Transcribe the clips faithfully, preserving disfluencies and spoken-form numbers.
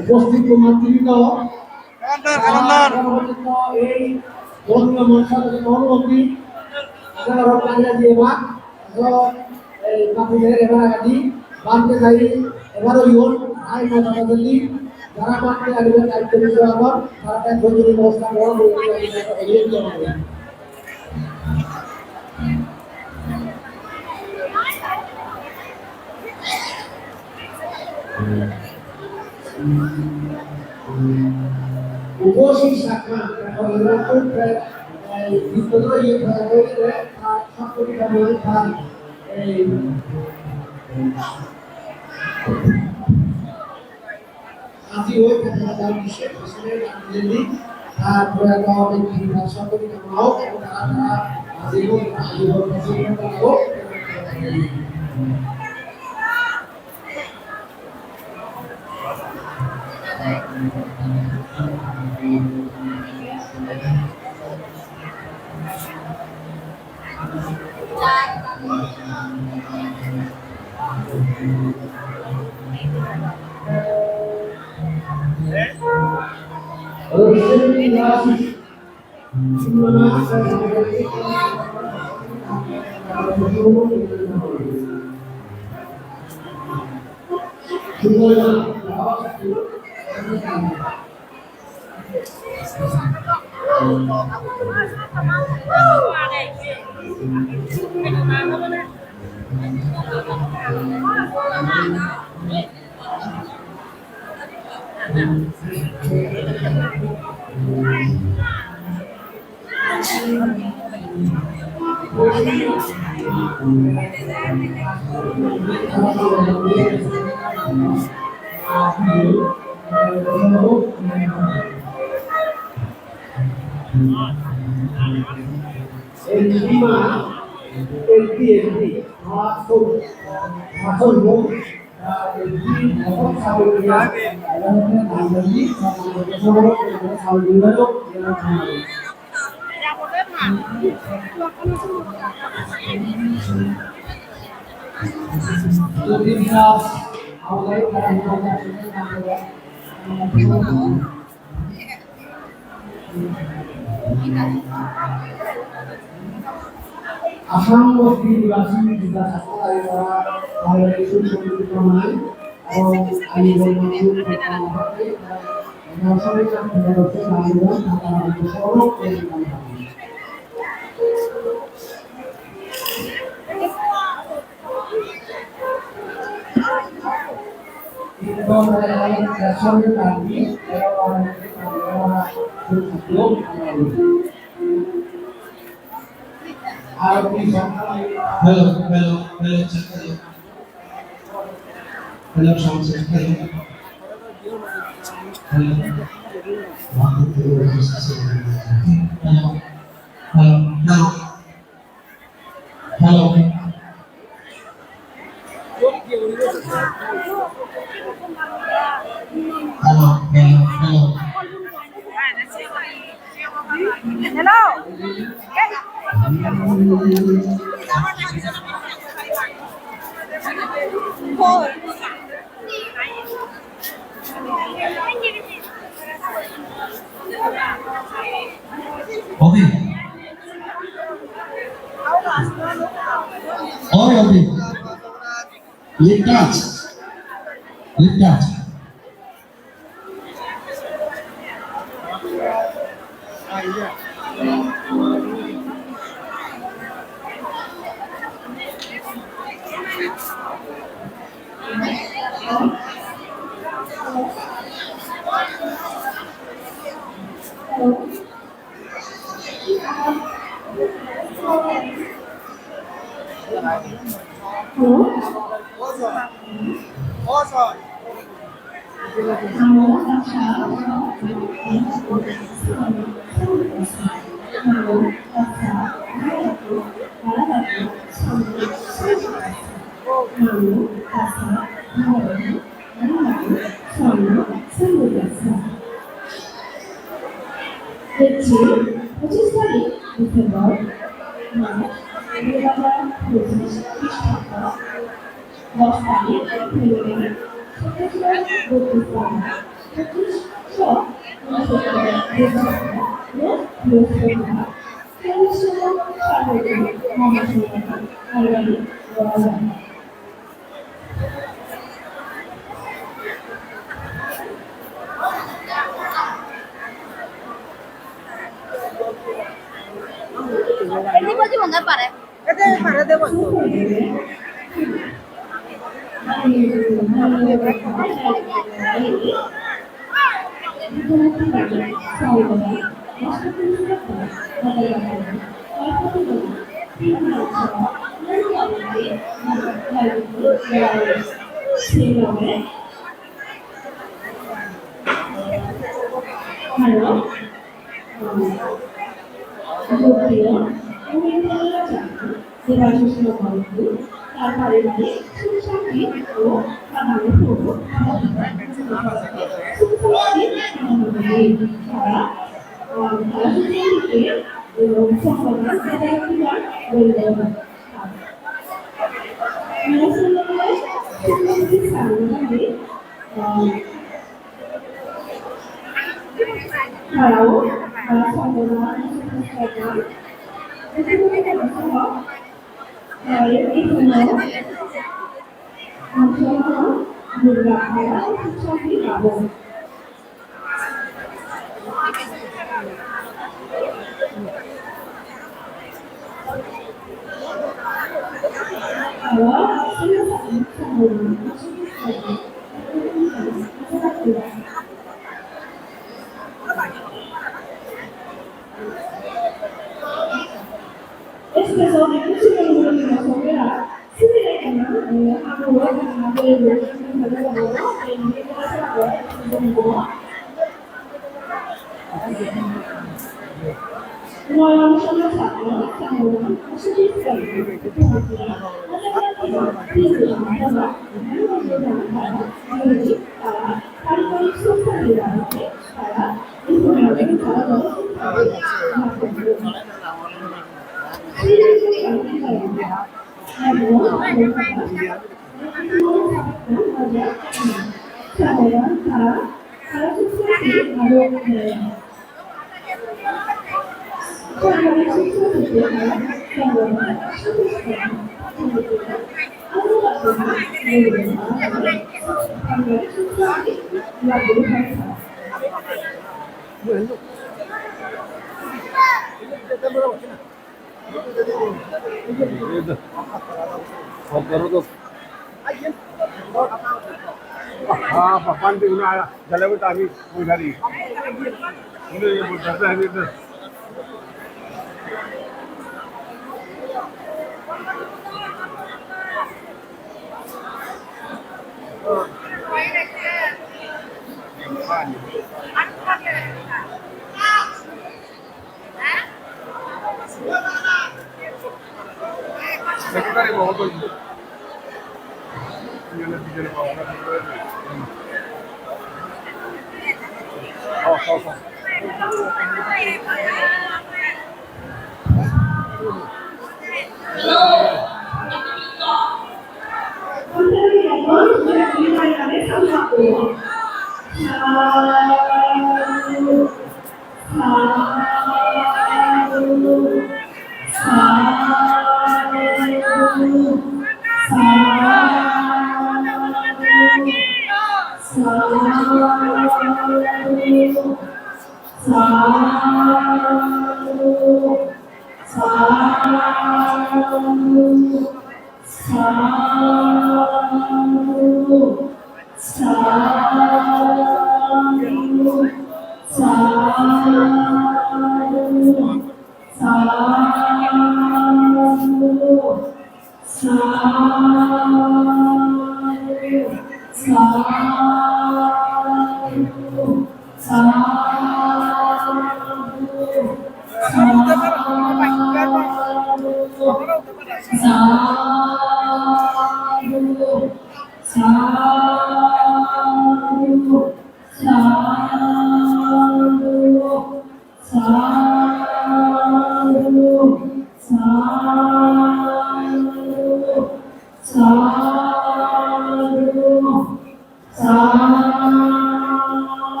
উপস্থিত মন্ত্রীবৃন্দ, এই ধর্মীয় মঞ্চে অনুমতি, আপনারা বাংলা দিয়ে মা, এই কাপড়ের এবার আদি বানতে যাই, এবারও ইউন, আই না বাবা জলদি, যারা বানতে আসবে, দায়িত্ব নিতে হবে, তারা তাই ধৈর্য ব্যবস্থা গ্রহণ করে, এগিয়ে দিতে হবে। উপস্থিত থাকা, এখন নিরন্তর প্রায়, এই, বিপ্লবী ইয়ে প্রায় হয়ে গেলে, তার সব কবি কর্মই তার এই আজি ওই কথা তার বিশেষ আসলে রাখলেনি, তারপরে তো অনেক ভিড় সব কবি কর্ম হোক, তারা, তারা আজি হোক, আজি হোক, আজি হোক, তারা হোক। Assam University jiba sakko lage tara, tara isu songkritta nai, ebong ani bolmatu, Hello, hello, hello, check, hello. Hello, sound check, hello. Hello. One, two, three, hello. Hello, hello. Hello. Hello, hello, hello. Hello. Odi. Oi, Odi. Lip touch. Lip touch. হচ্ছে পঁচিশ তারিখ ডিসেম্বর, মাস দুই হাজার পঁচিশ খ্রিস্টাব্দ, দশ তারিখ ফেব্রুয়ারি, সতেরোশো বত্রিশ বাংলা, পঁচিশশো ঊনসত্তর দেববর্ষ, রোজ বৃহস্পতিবার, চল্লিশতম সার্বজনীন মহাসমারোহ, কালীবাড়ি, বড়বাজার। Hello. দেবাশিস নন্দী, তার পারিবারিক সুখ শান্তি ও তার নামে প্রভু। সুখ শান্তি কামনা করে তারা, আহ, তারা সুখ শান্তিতে, আহ, সম্ভাবনা, তাদের একটি গান রইল। আমরা শুনলাম সুখ শান্তি কামনা করে, আহ, তারাও, আহ, সম্ভাবনা, সুখ শান্তি কামনা করে, আহ, এই জন্য, আহ, দুর্গা আমরা সুখ শান্তি পাবো।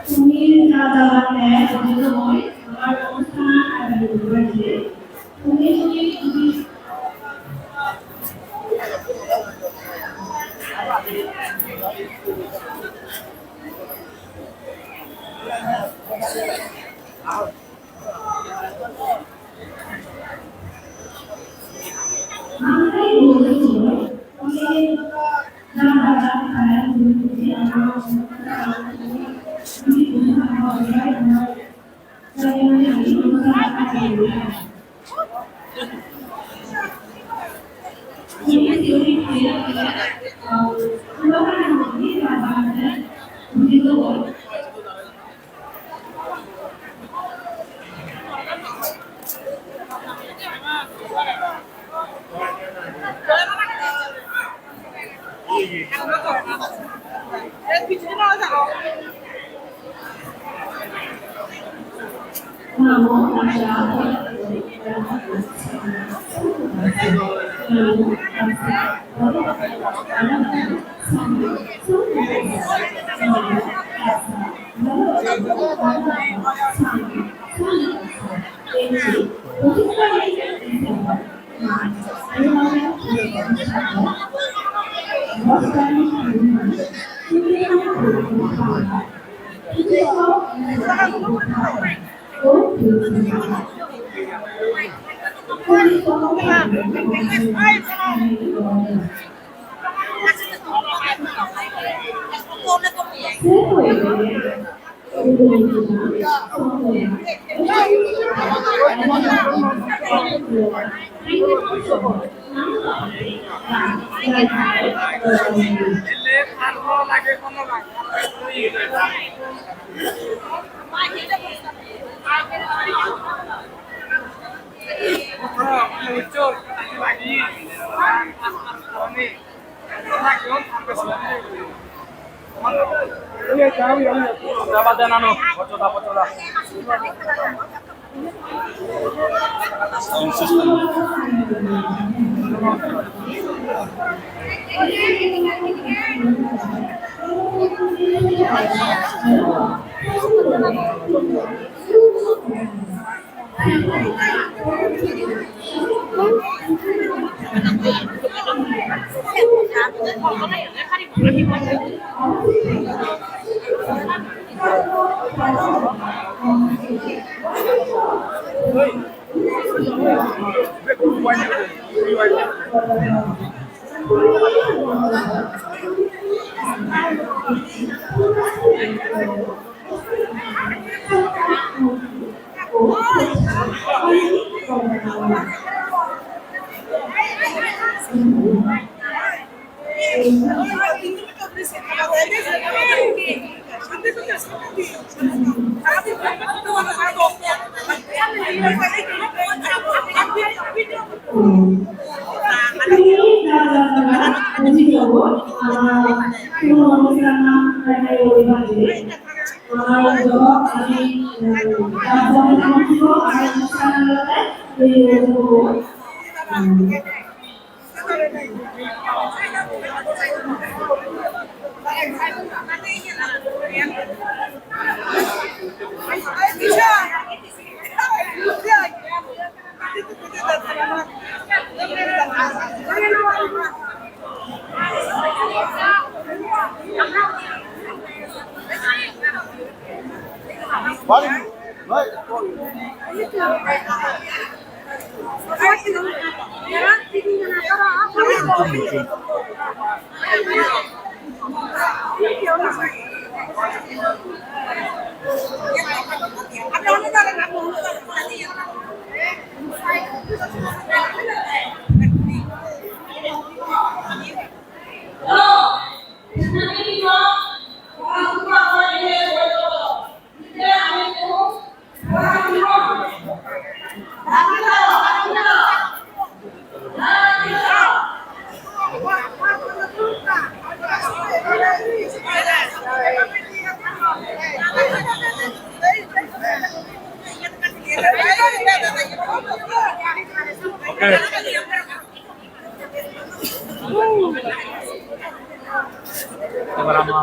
Tumi rada Okay. Ebar ama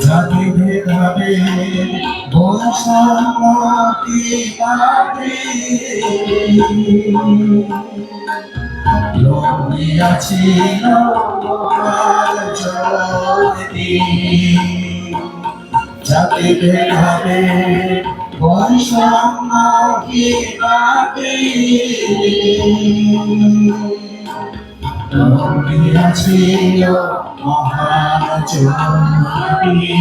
জাতি ভেদাভেদ বৈষম্য বিভাগে লুকিয়া ছিল মহান জ্যোতি। জাতি ভেদাভেদ বৈষম্য বিভাগে লুকিয়া ছিল মহান জ্যোতি।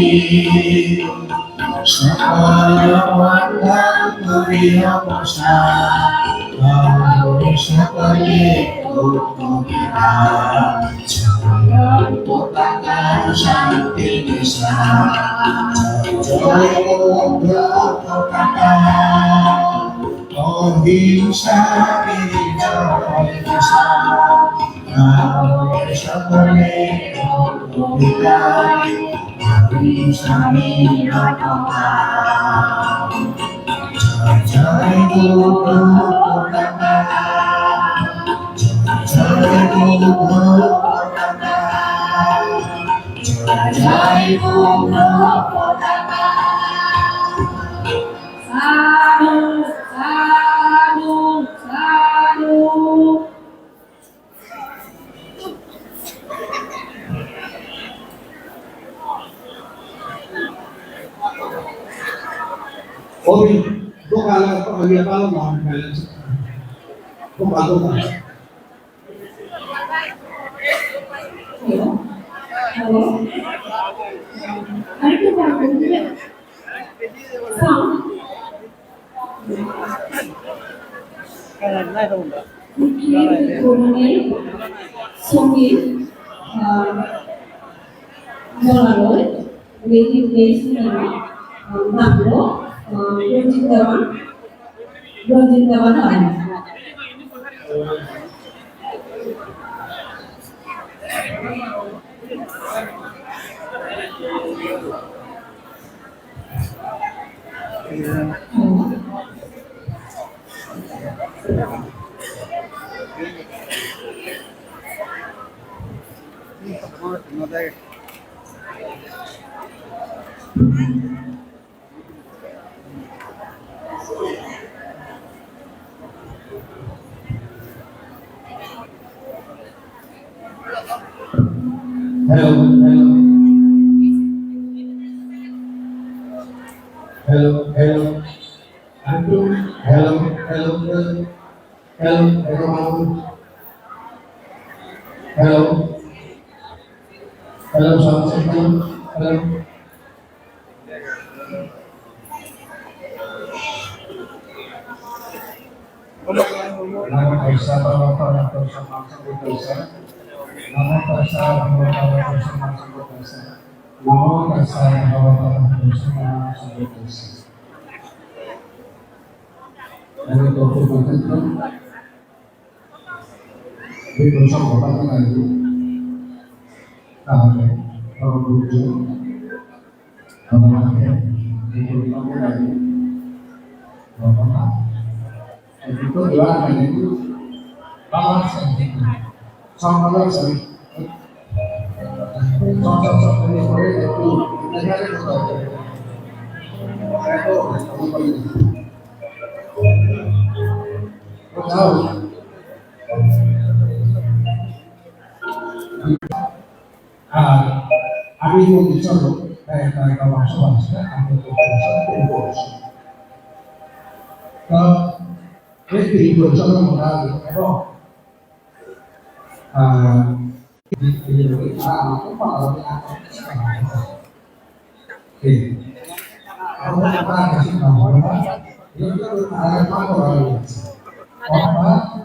সকল মঙ্গল করিয়া প্রসাদ, সকলে পতাকা শান্তি দিশা। জয় বঙ্গ পতাকা, অহিংসা বিজয় দিশা। সকলে কবিতায় অহিংসা নিরততা। জয় জয় গৌর পতাকা, জয় জয় গৌর পতাকা, জয় জয় গৌর পতাকা। সাধু, সাধু, সাধু। Obi, buka la ko ya ba ma balance. Buka, buka. Hello? Hello? Are you talking? Sound? Songit, ah, dolaloi, lady, lady singer, ah, Banglo, ah, Ranjit Dawan, Ranjit Dawan hai. Hello, hello. Hello, hello. Hello, hello, hello. Hello, hello, hello. Hello. Hello, sound check, hello. Hello. Namo tassa bhagavato arahato sammāsambuddhassa. Namo tassa bhagavato arahato sammāsambuddhassa. Namo tassa bhagavato arahato sammāsambuddhassa. Namo tassa bhagavato arahato sammāsambuddhassa. Ar ami mui cholo, eh, eh, baba soba sida, ami to soba sida, to soba sida. To, ei tin jon cholo mora age, ebo. Ah, di, di, di, ah, ah, ah, ah, ah. Eh. Ako na kasi na mora. Yo, yo, ah, ah, ah, ah, ah.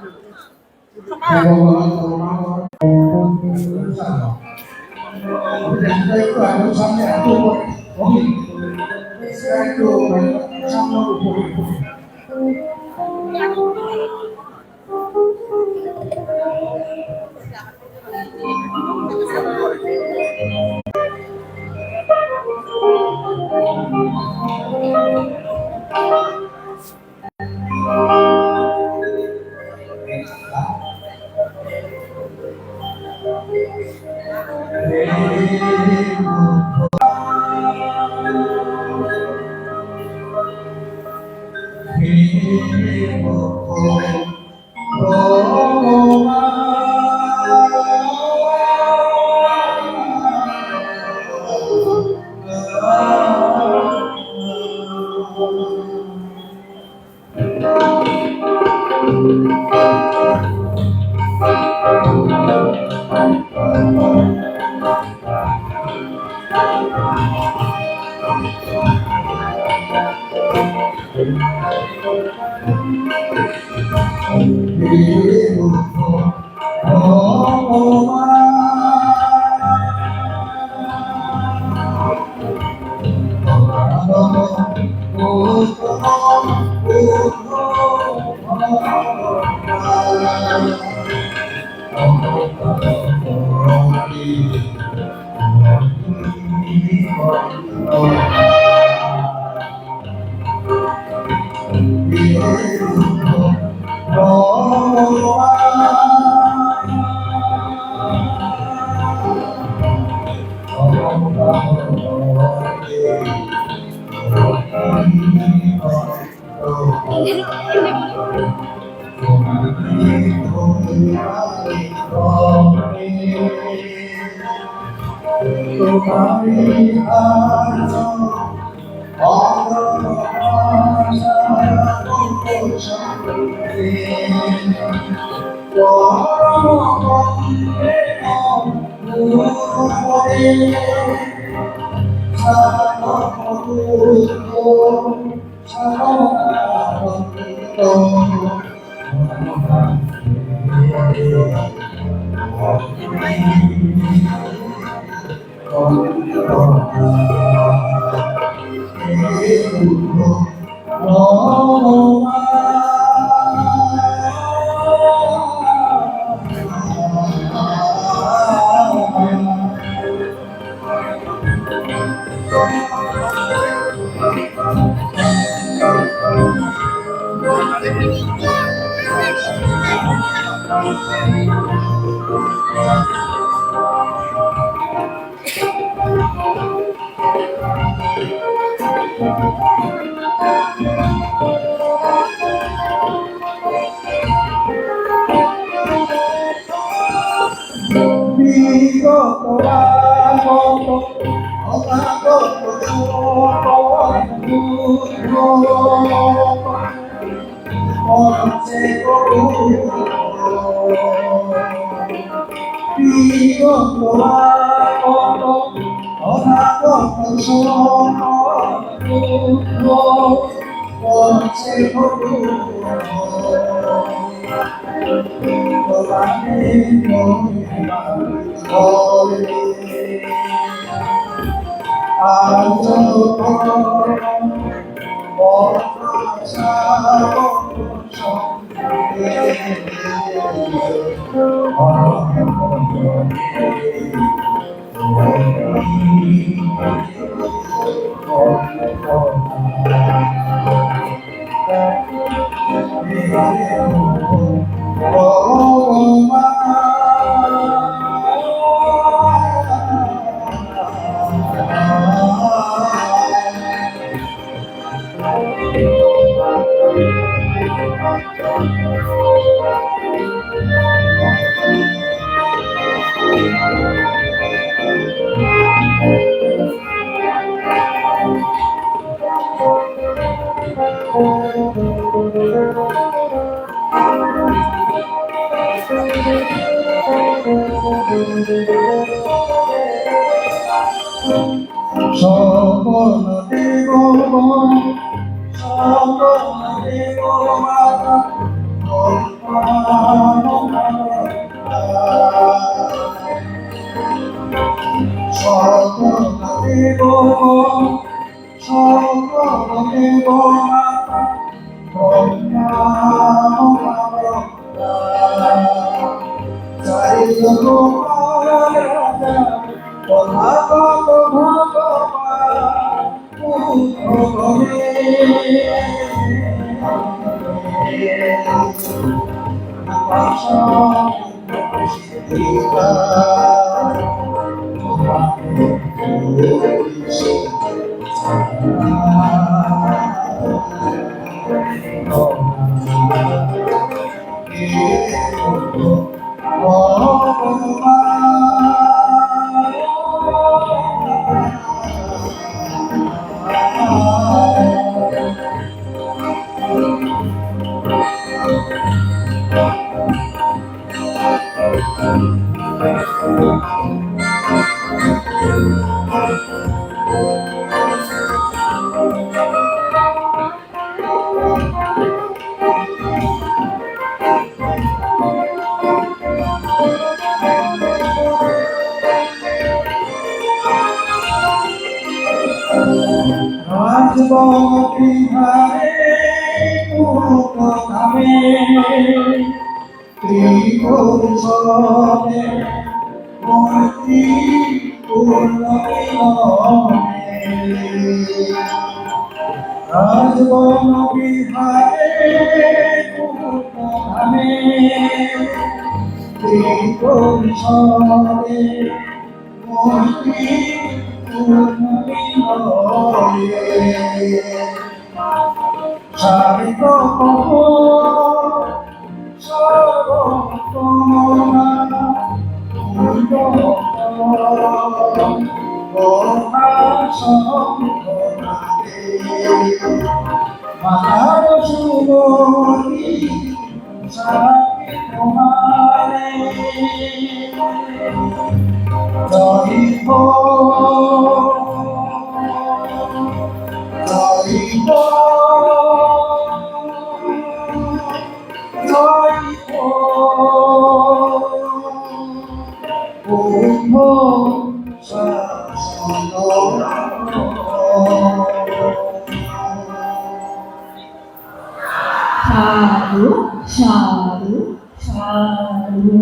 Sadhu, sadhu, sadhu.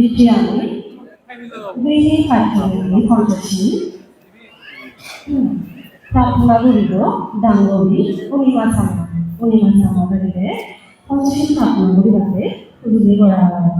Ittiyani, grihi kajjoni ponchosil. Hmm. Prarthona guribo Dangobi Onima Changma, Onima Changma berede, Ponchosil prarthona guribatte hujuli gora olo.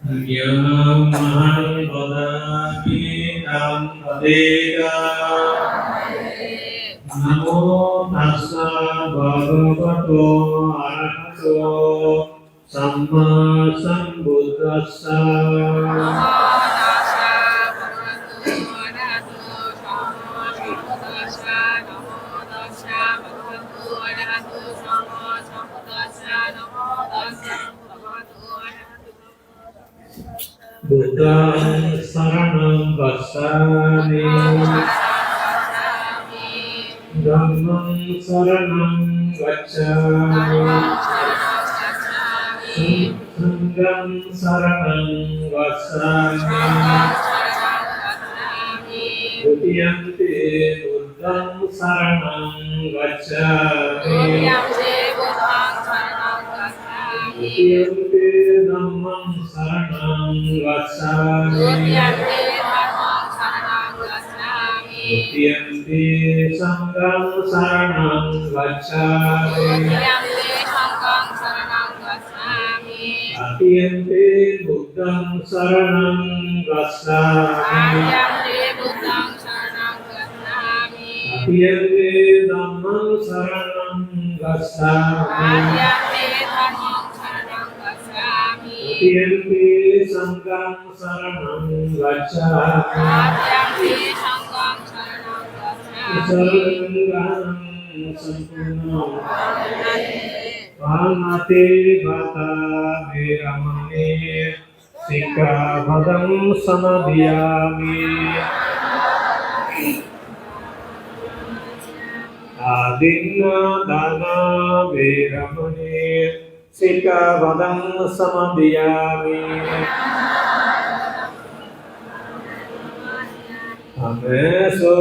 Yamahaṃ vadāmi taṃ padena. Namo tassa bhagavato arahato sammāsambuddhassa. Buddhaṃ saraṇaṃ gacchāmi. Dhammaṃ saraṇaṃ gacchāmi. Saṅghaṃ saraṇaṃ gacchāmi. Dutiyampi buddhaṃ saraṇaṃ gacchāmi. Dutiyampi dhammaṃ saraṇaṃ gacchāmi. Dutiyampi saṅghaṃ saraṇaṃ gacchāmi. Tatiyampi buddhaṃ saraṇaṃ gacchāmi. Tatiyampi dhammaṃ saraṇaṃ gacchāmi. Tatiyampi saṅghaṃ saraṇaṃ gacchāmi. Saraṇaṃ gahaṃ sampūrṇaṃ. Pāṇātipātā veramaṇī sikkhāpadaṃ samādiyāmi. Adinnādānā veramaṇī sikkhāpadaṃ samādiyāmi. Kāmesu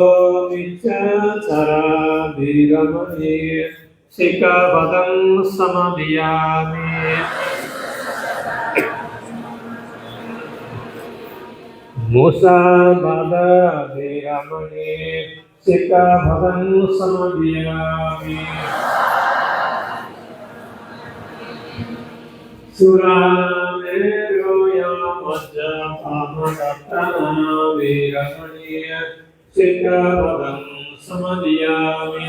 micchācārā veramaṇī sikkhāpadaṃ samādiyāmi. Musāvādā veramaṇī sikkhāpadaṃ samādiyāmi. Surāmerayamajjapamādaṭṭhānā veramaṇī sikkhāpadaṃ samādiyāmi.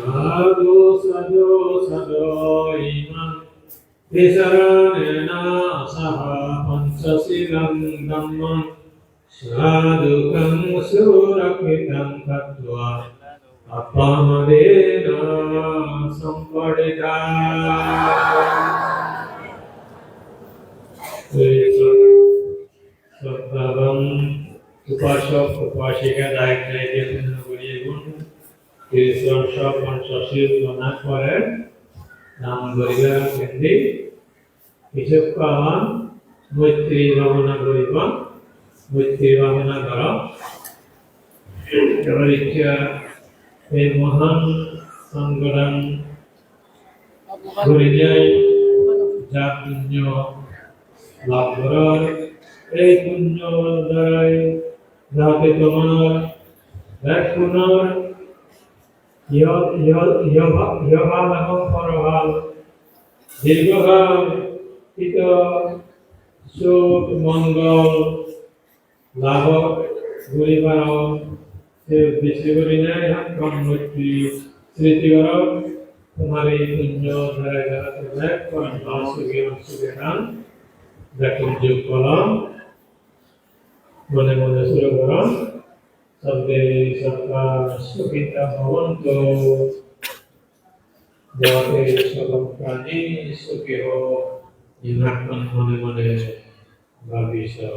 Sādhu, sādhu, sādhu. Imaṃ tisaraṇena saha pañcasīlaṃ dhammaṃ sādhukaṃ surakkhitaṃ katvā appamādena sampādetha. Sroddhaban upasok upasika dayok dayika brinda guri ebong Krishna Ponchosil mona pore nam guribar pindi Kichukkhon moitri bhabona guribo, moitri bhabona goro. Ebar icche ei mohan songhodan gurinei ja punyo lab goror, ei punyo darai jate tomar bekkunor iho, iho, iho, ihohal ebong porohal dirghokal hito suk mongol lab guri paron, se uddesye gurinei hakkon moitri sriti gorok, tomar ei punyo darai jate bekkun sugi sugi than, bekkun jog golom, mone mone suru goron, sabbe satta sukhita bhavantu, jagate sabbe prani sukhi ho, iyan hakkon mone mone bhabi so.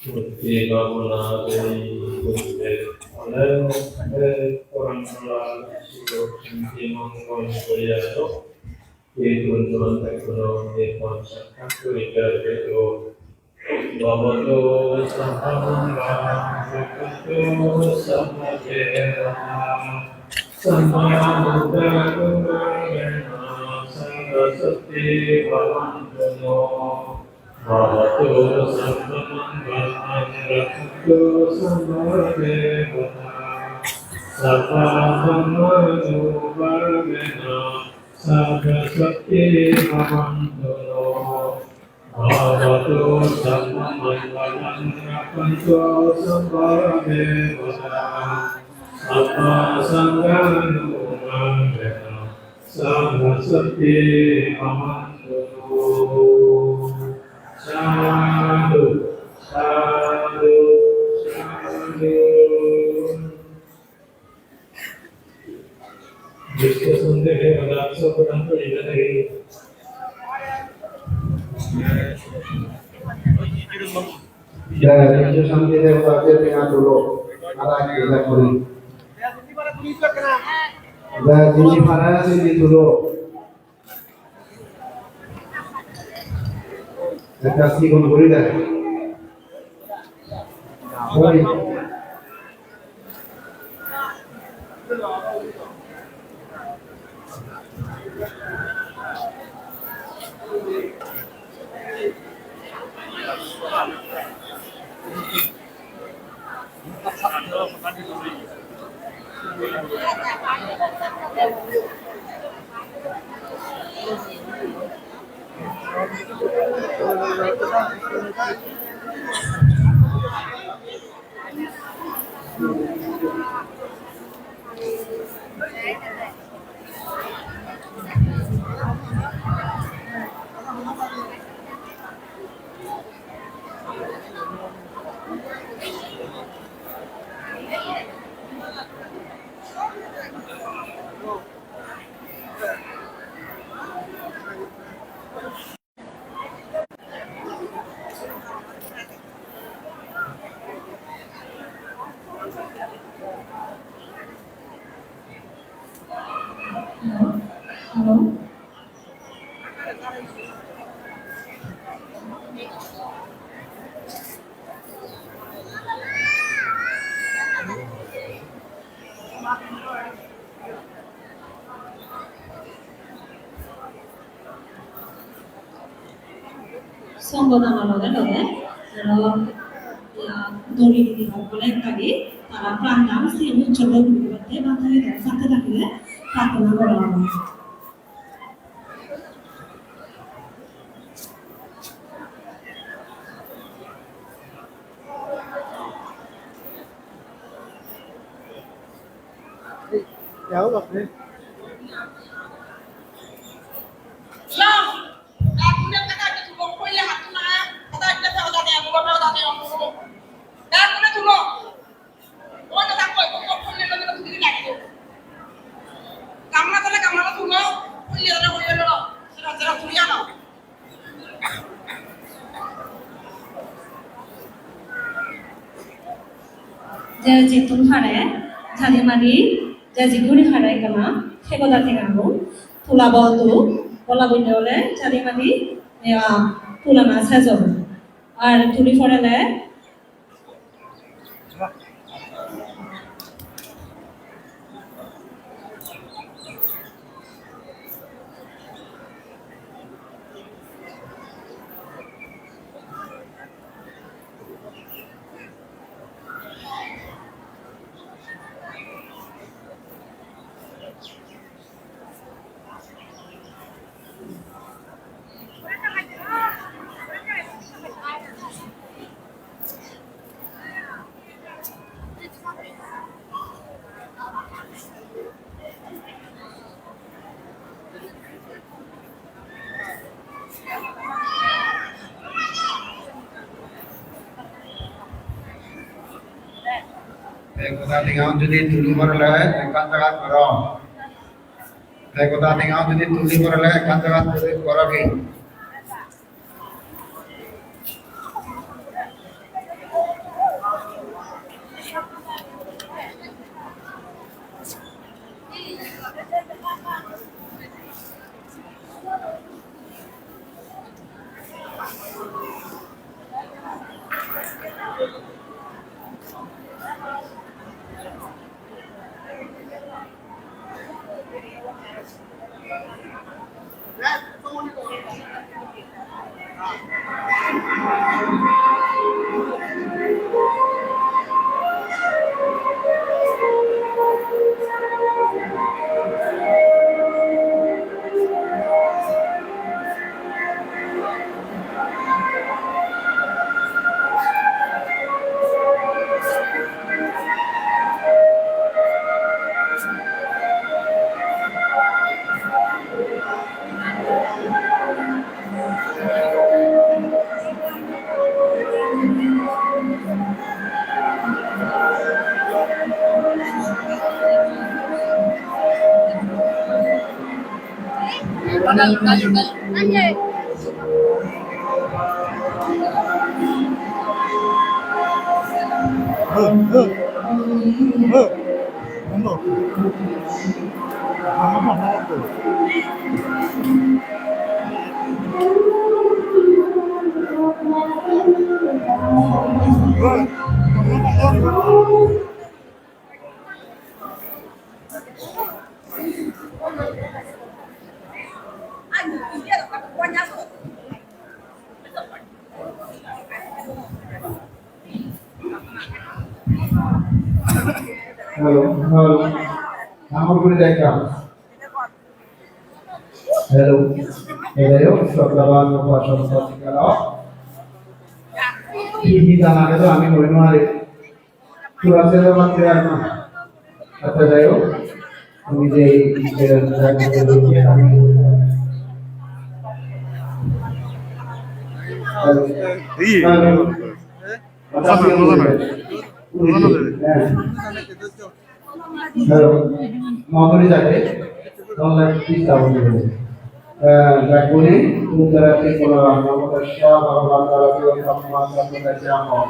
Buddhi bhabona dei buddhe ole ole poranpara sukho santi mongol hoiya do. Idun mantakuno nipon sakkato idadeto. Bhavatu sabbamaṅgalaṃ rakkhantu sabbadevatā. Sabbabuddhānubhāvena sadā sotthī bhavantu no. Bhavatu sabbamaṅgalaṃ rakkhantu sabbadevatā. Sabbadhammānubhāvena sadā sotthī bhavantu no. Bhavatu sabbamaṅgalaṃ rakkhantu sabbadevatā. Sabbasaṅghānubhāvena sadā sotthī bhavantu no. Sādhu, sādhu, sādhu. Discussion de, eh, Ya, discussion de, eh, tenga tulo. Ara, eh, kuri. Ya, jini para sini tulo. Ekka sigon guri de. Sorry. Hello? Hello? Songho dano loge loge aro, iya, dori didi bak bole ekdagi tara pran dan siyen utsorgo guribatte ba thagile, sarte thagile prarthona gora obo. Je jittun pare, jadi madi, je jittun pare ekkana, se goda tengagun, tula bo tu, bola bunne ole, jadi madi, ya, tulana sej obo. Ar tuli porele, Te goda tengaun judi tuli porele ekkan jagat goro. Te goda tengaun judi tuli porele ekkan jagat goro ki? Hello, hello. Number put it down. Hello. Hello, শ্রদ্ধাবান উপাসক উপাসিকারা। কি কি জানা গেল আমি বলে নেওয়ারে। Pura se lo mate ar na. Acha, jai hok, ami je, je, Hello, Madhuri jate, don't like this sound. Eh, Raguni, Uttara Tripura, Namadasya, Bhagavan Arabhyo, Dhamma, Dhamma, Dhamma.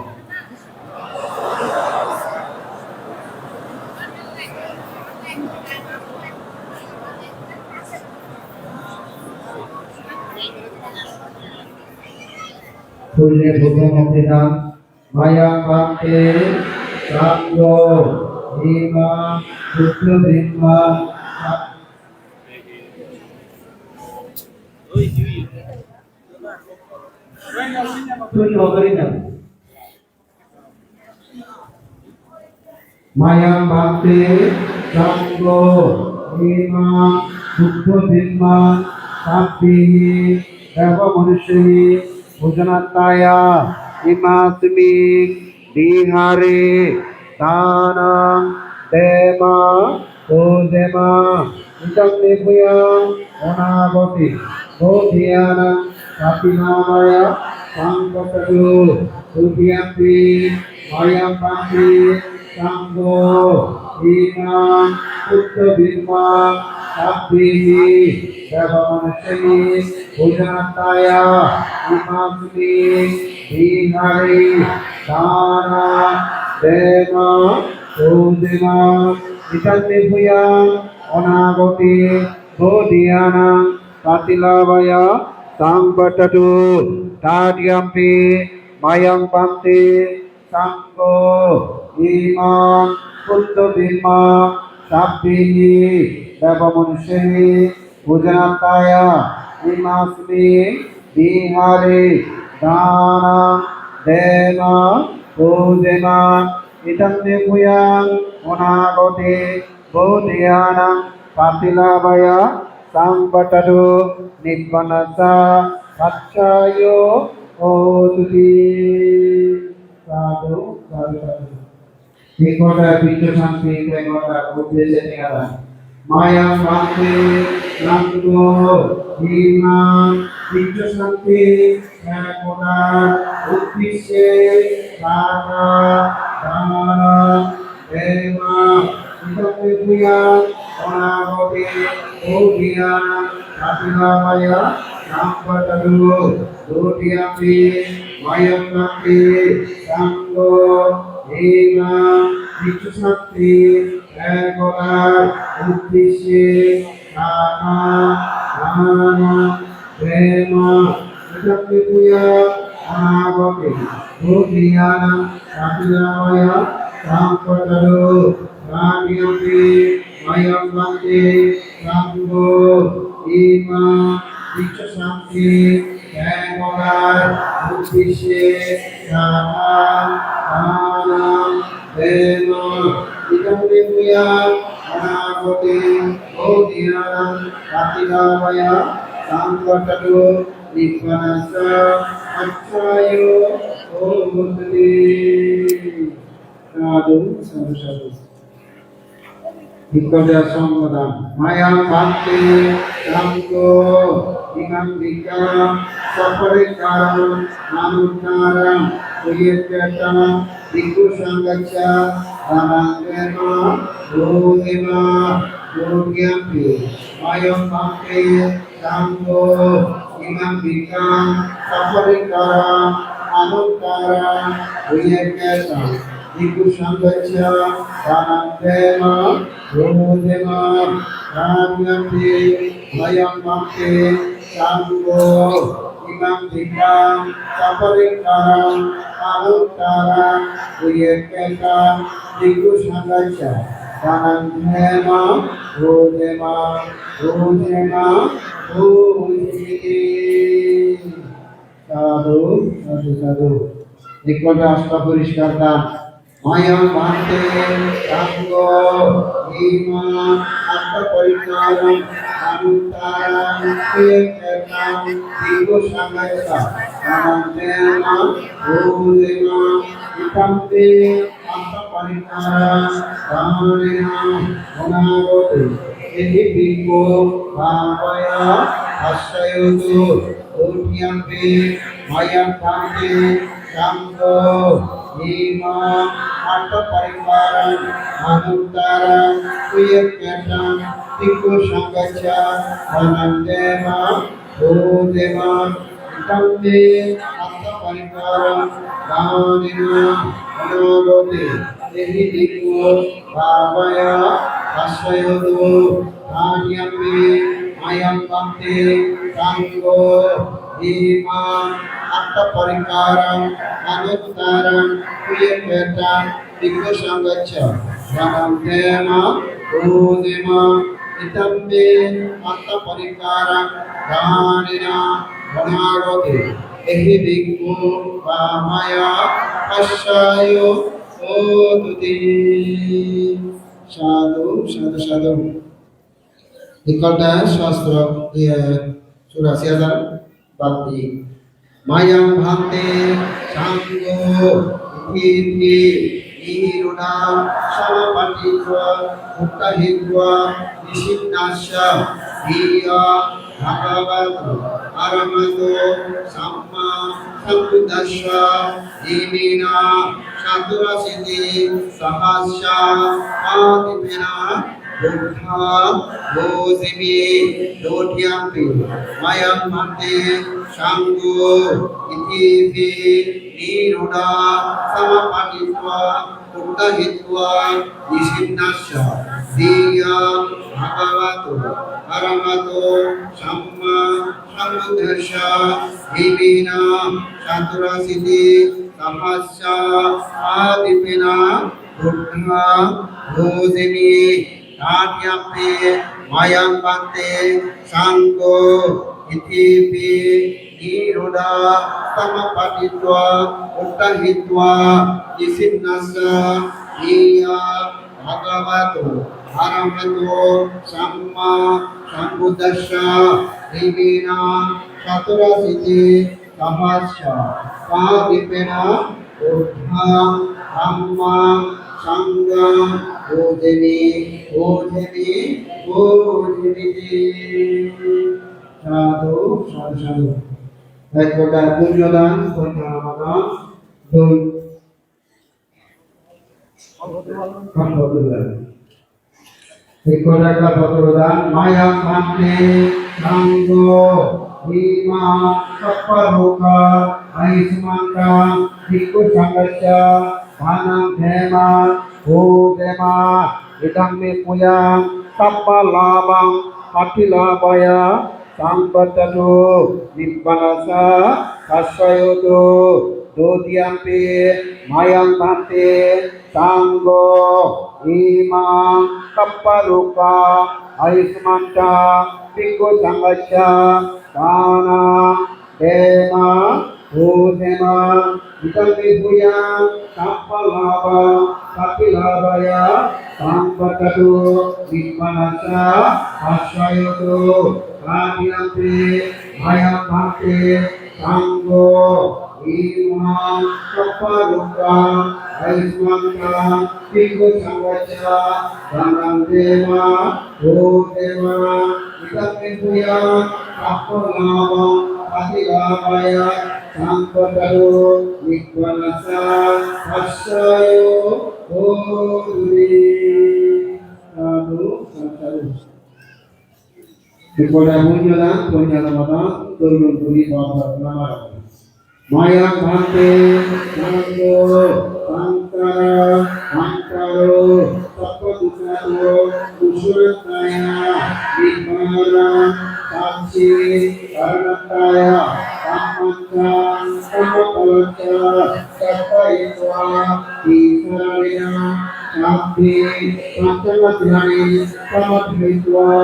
Punya bukan mungkinan Mayang bhante sangho ima buddho dhimma. Mayang bhante sangho ima buddho dhimma sabbihi deva manussehi pujanatthaya imasmiṃ vihāre dānaṃ dema pūjema. Idampi bhūyaṃ anāgate bodhiyānaṃ paṭilābhāya saṃvattatu. Dutiyampi mayang bhante sangho imaṃ buddho dhimma sabbihi deva manussehi pujanatthaya imasmiṃ vihāre dānaṃ dema pūjema. Idampi bhūyaṃ anāgate bodhiyānaṃ paṭilābhāya saṃvattatu. Tatiyampi mayang bhante sangho imaṃ buddho dhimma sabbihi deva manussehi pujanatthaya imasmiṃ vihāre dānaṃ dema pūjema. Idampi bhūyaṃ anāgate bodhiyānaṃ paṭilābhāya saṃvattatu. Nibbānassa paccayo hotu te. Sadhu, sadhu, sadhu. Tikkota biccho santi, tikkota uddisse tingata. Mayang bhante sangho imaṃ biccho santi, tikkota uddisse dānaṃ dema pūjema. Idampi bhūyaṃ anāgate bodhiyānaṃ paṭilābhāya saṃvattatu. Dutiyampi mayang bhante sangho imaṃ biccho santi, tikkota uddisse dānaṃ dema pūjema. Idampi bhūyaṃ anagate bodhiyānaṃ paṭiṇābāya saṃvattatu. Tatiyampi mayaṃ bhante saṅgho imaṃ dikkhāsaṅghe devatāyaṃ uddisye svākkhātaṃ dhammaṃ idhampi puññaṃ anagate bodhiyānaṃ paṭiṇābāya saṃvattatu nibbānassa paccayo hotu te. Sādhu, sādhu, sādhu. Nikkhoja saṅghodaṃ. Mayaṃ bhante saṅgho imaṃ dīghāṃ saparikkhāraṃ anuttaraṃ puññakkhettaṃ bhikkhusaṅghassa dānaṃ dema bhojema. Dutiyampi mayaṃ bhante saṅgho imaṃ dīghāṃ saparikkhāraṃ anuttaraṃ puññakkhettaṃ bhikkhusaṅghassa dānaṃ dema bhojema. Tatiyampi mayaṃ bhante saṅgho imaṃ dīghāṃ saparikkhāraṃ anuttaraṃ puññakkhettaṃ bhikkhusaṅghassa dānaṃ dema bhojema, bhojema, bhojema. Sādhu, sādhu, sādhu. Nikkhoja asta poriskar dan. Mayaṃ bhante saṅgho imaṃ aṭṭha parikkhāraṃ anuttaraṃ puññakkhettaṃ bhikkhusaṅghassa dānaṃ dema bhojema. Idampi aṭṭha parikkhāraṃ dānena anagate ehi bhikkhu bhāvāya paccayo hotu. Dutiyampi mayaṃ bhante saṅgho imaṃ aṭṭha parikkhāraṃ anuttaraṃ puññakkhettaṃ bhikkhusaṅghassa dānaṃ dema bhojema. Idampi aṭṭha parikkhāraṃ dānena anagate ehi bhikkhu bhāvāya paccayo hotu. Tatiyampi mayaṃ bhante saṅgho imaṃ aṭṭha parikkhāraṃ anuttaraṃ puññakkhettaṃ bhikkhusaṅghassa dānaṃ dema bhojema. Idampi aṭṭha parikkhāraṃ dānena anagate ehi bhikkhu bhāvāya paccayo hotu te. Sādhu, sādhu, sādhu. Nikkhoja sastro, iye, churashi hajar bhante. Mayaṃ bhante saṅgho itipi nirodhasamapattitva uṭṭhahitvā nisinnassa viya bhagavato arahato sammāsambuddhassa iminā caturāsītisahassabbādipenā buddhaṃ bhojemi. Dutiyampi mayaṃ bhante saṅgho itipi nirodhasamapattitva uṭṭhahitvā nisinnassa viya bhagavato arahato sammāsambuddhassa iminā caturāsītisahassabbādipenā buddhaṃ bhojemi. Tatiyampi mayaṃ bhante saṅgho itipi nirodhasamapattitva uṭṭhahitvā nisinnassa viya bhagavato arahato sammāsambuddhassa iminā caturāsītisahassabbādipenā buddhaṃ dhammaṃ saṅghaṃ bhojemi, bhojemi, bhojemi. Sādhu, sādhu, sādhu. Ek prokāre punyo dan, punyo dan, dui. Kalpotru dan. Nikkhoja kalpotru dan. Mayaṃ bhante saṅgho imaṃ sabbarogaṃ ayusmantaṃ bhikkhusaṅghassa dānaṃ dema bhojema. Idampi puññaṃ sabbalābhaṃ paṭilābhāya saṃvattatu nibbānassa Sassayoto dutiyampi mayang bhante sangho imang kapparukkha ayusmanta bhikkhu sanghassa dānaṃ dema bhūtema idampi bhūyaṃ sabbalabbha sabbalabbhāya sampattatu nibbanassa sassayoto dutiyampi mayang bhante sangho imang kapparukkha ayusmanta bhikkhu sanghassa dānaṃ dema bhūtema idampi bhūyaṃ sabbalabbha sabbalabbhāya sampattatu nibbanassa sassayoto dutiyampi. Sadhu, sadhu. Dipole punyo dan, punyo dan, turun turi babar nama. Mayang bhante sangho saṅkhara saṅkharo sabbadukkhato usurantaya nibbāna sacchi karaṇattaya kammañca kammaphalassa sakkayitvā tisaraṇena sabbe pañcamatthāni samadhāyitvā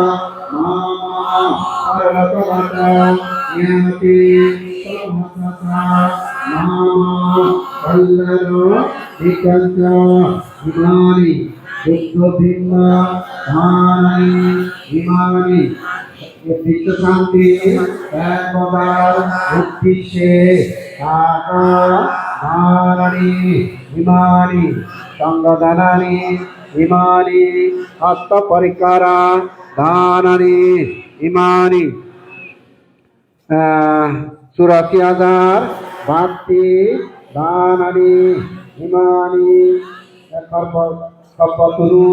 mama paramatthāya ñāti samasatā mama kalyāṇa ekañca imāni buddho bhimma dānāni imāni Bhikkhū santi ekvādānaṃ uddisye dānaṃ dānāni imāni saṅgho dānāni imāni hattha parikkhāra dānāni imāni, ah, surasi hajar bhante dānāni imāni, eh, kalpa-, kalpataru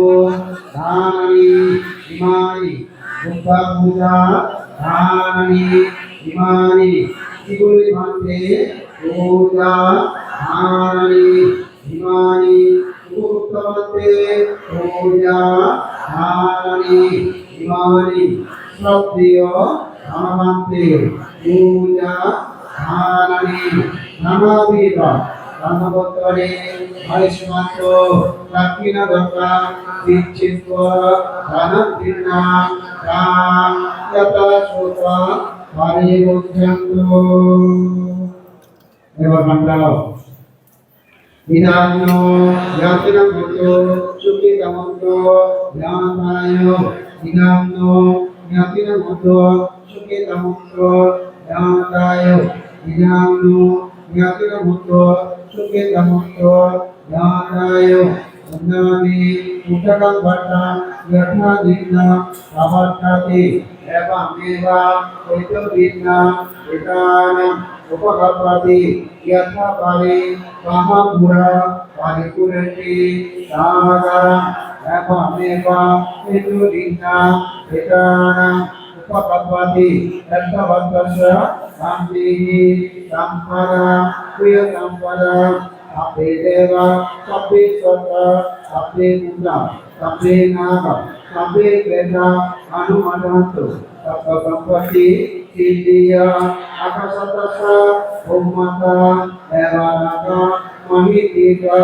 dānāni imāni, buddha pūjā dānāni imāni, siguli bhante pūjā dānāni imāni, upagupta bhante pūjā dānāni imāni, sraddheyo dhamma bhante pūjā dānāni nānādhivida dhammagottare āyusmanto dakkhiṇa dakkhaṃ dicchitva dānaṃ tiṇṇaṃ taṃ yathāsothaṃ paribhuñjantu. Ebar mantra. Idam no ñātīnaṃ hotu sukhitaṃ hontu ñātayo. Idam no ñātīnaṃ hotu sukhitaṃ hontu ñātayo. Idam no ñātīnaṃ hotu sukhitaṃ hontu ñātayo. Puññāni udakaṃ paṭhaṃ yathā dinnā pavaḍḍhati, evameva idha dinnā petānaṃ upakappati. Yathā vārivahā pūrā paripūrenti sāgaraṃ, evameva idha dinnā petānaṃ upakappati. Ettāvatā ca amhehi sambhataṃ puññasampadaṃ. Sabbe devā, sabbe sattā, sabbe bhūtā, sabbe nāgā, sabbe petā anumodantu sabbasampattisiddhiyā. Akāsaṭṭhā ca bhummaṭṭhā devā nāgā mahiddhikā,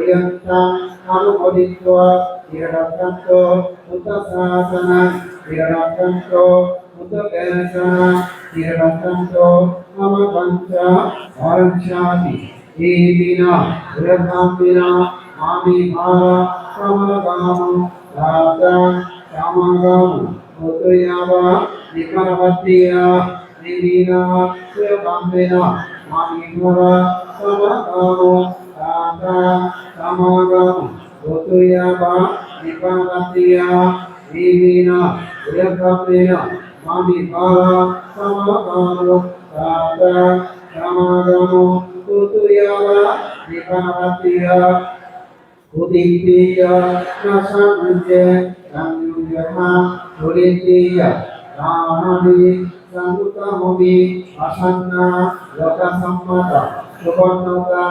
yaṃ taṃ anumoditvā ciraṃ rakkhantu buddhasāsanaṃ, ciraṃ rakkhantu buddhadesanā, ciraṃ rakkhantu mamaṃ pañcavarṇaṃ sāti. Iminā buddhaṃ vinā māmi bala samagamo, rājā samagamo hotu yāva nibbānapattiya. Iminā buddhaṃ vinā māmi bala samagamo, rājā samagamo hotu yāva nibbānapattiya. Iminā buddhaṃ vinā māmi bala samagamo, rājā samagamo hotu yāva nibbānapattiya. Kutinthiya na saṃmucce taṃ yo yathā kutinthiya. Dānāni saṅkuddha homi, asannā lokā sammatā, supaṇṇutā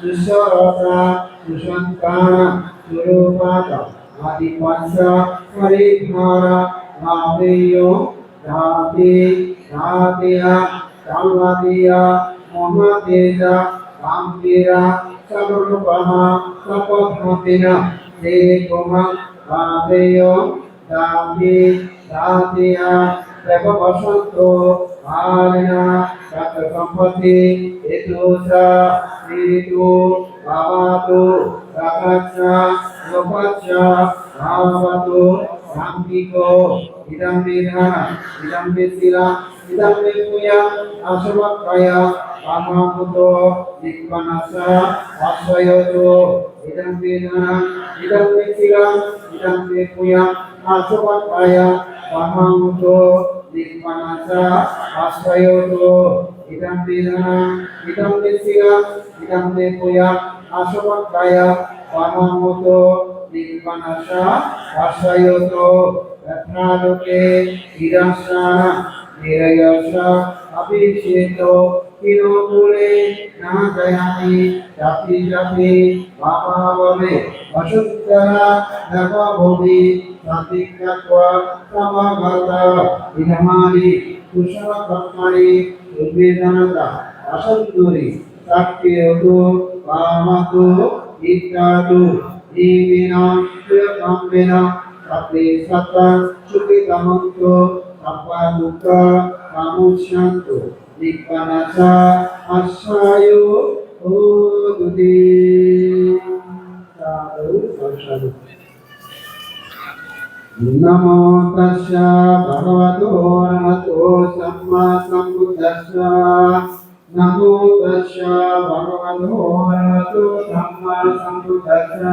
sussarotā, susaṅgānaṃ surūpatā, ādi pañca paribhārā, lābeyyo jāti jātiya, cālādiya Mahateja gambhira sagorupama sabbadhapena se tumham daveyyum dati datiya devavassanto balena saggasampatti itusa ritu bhavatu rakkhacha lokassa bhavatu sammiko idam me dhanam idam me silam idam me punyam asmakkaya pahāmuto nibbanassa passayuto idam me dhanam idam me silam idam me punyam asmakkaya pahāmuto nibbanassa passayuto idam me dhanam idam me silam idam me punyam asmakkaya pahāmuto nibbanassa passayuto yathāloke idassa nirayassa abhisametu hino kule na jayati jati jati bhava bhave vasundhara nava bhumi santim katvā samāgatā idamāni kusala kammāni subhe janatā vasundhari sakketu pavatu hitvātu iminā puññakammena sabbe sattā sukhitā hontu sabba dukkhā pamuccantu nibbanassa passayuto ti. Sadhu, sadhu. Namo tassa bhagavato arahato sammāsambuddhassa. Namo tassa bhagavato arahato sammāsambuddhassa.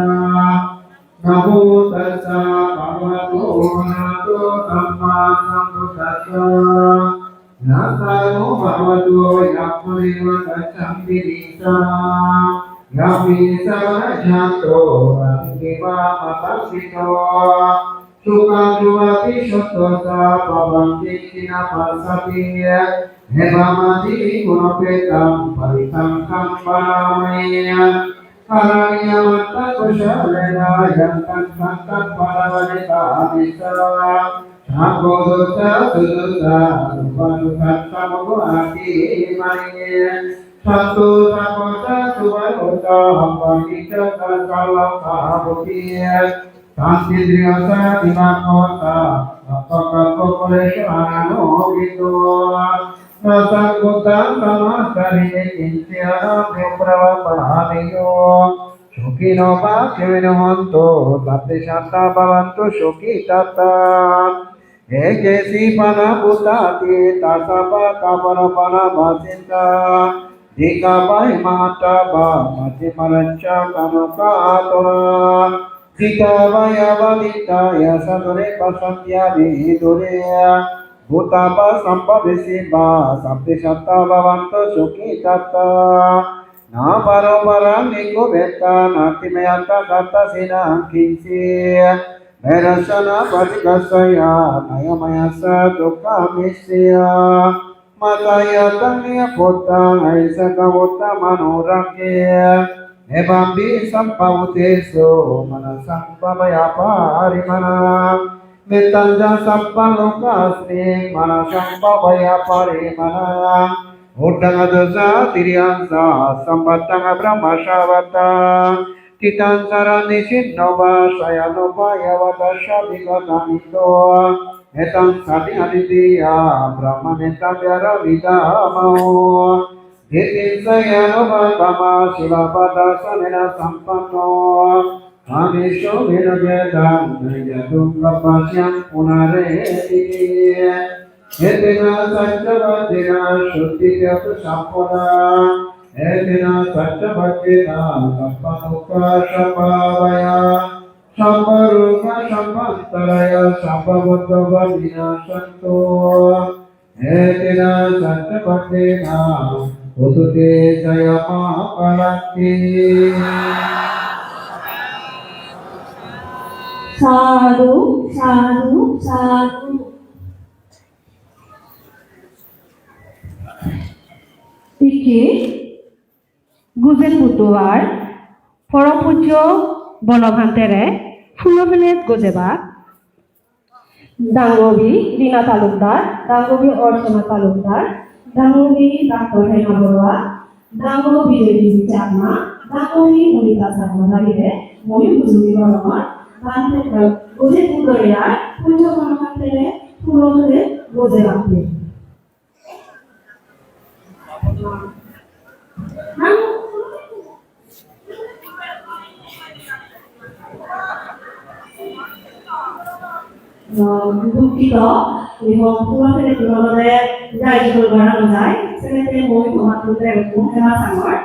Namo tassa bhagavato arahato sammāsambuddhassa. Nātthāno bhagavato yammameva gacchati nissaṃ. Yamhi saraṇaṃ jāto natthi kimhāmaṃ taṃ viddho. Sukhaṃ supati satthassa pāpaṃ kiñci na passati. Evamādinīguṇūpetaṃ parittaṃ kaṃ bhaṇāma he. Karaṇīyamatthaṃ kausalena yantaṃ santaṃ parivaretu nissaṃ. Sakko dussa sudussa suppadussassa muttamatimāhi. Santo sabbassa subharossa paṭicca sallabha buddhi. Santindriyo sati maggassa sabbakappakūlesu ananubhito. Na saṃ buddhaṃ saṃsareti kiñci anabhiprapāmeyya. Sukhino va khemino hontu sabbe sattā bhavantu sukhitattā. Ye keci pāṇabhūtatthi tasā pātaparamparaṃ bhavanti. Dīghā va ye mahantā va majjhimā ca taṇhakāturā. Jitā va ye paṇḍitā ye ca dūre vasanti vidūre. Bhūtā va sambhavesī va sabbe sattā bhavantu sukhitattā. Na paro paraṃ nikubbetha nātimaññetha katthaci naṃ kiñci. Verassa na paṭiggaccheyya nāññamaññassa dukkhamiccheyya. Mātā yathā niyaṃ puttaṃ esi kaṃ uttamaṃ anurakkhe. Evaṃ vihi sabbabhūtesu mānasaṃ bhāvaye aparimāṇaṃ. Mettañca sabbalokasmiṃ mānasaṃ bhāvaye aparimāṇaṃ. Uddhaṃ adho ca tiriyañca asambādhaṃ abrahmacābadhā. Tiṭṭhañcaraṃ nisinno vā sayāno vā yāvatassa vigatamiddho. Etaṃ satiṃ adhiṭṭheyya brahmametaṃ viharamidhamāhu. Diṭṭhiñca ñāṇaparamā sīlapañca samaṇāna sampanno. Kāmesu vineyya etaṃ na hi jātu gabbhaseyyaṃ punaretīti. Etena saccavajjena sotthi ca hotu sabbadā. Etena saccavajjena sabbadukkhā sabbabhayā sabbarogā sabbantarāyā sabbupaddavā vinassantu. Etena saccavajjena hotu te jayamaṅgalāni. Sādhu, sādhu, sādhu. Ikke Gujen Buddhobar, Porom Pujjo Bonobhantere, Phulo Planet Gojebak, Dangubi Rina Talukdar, Dangubi Orchona Talukdar, Dangubi Doctor Hema Baruah, Dangu Bijoy Chakma, dangu hi Monita Chakma dagire, mui bujuli gorongor, dan tekka goje pudore ar, punjo kono kattele, pulo tole goje rakhte. Dukkito, ibo puro pele puro olode jai jugol gora no jai, senette mui tomattun bekkun hema sangor.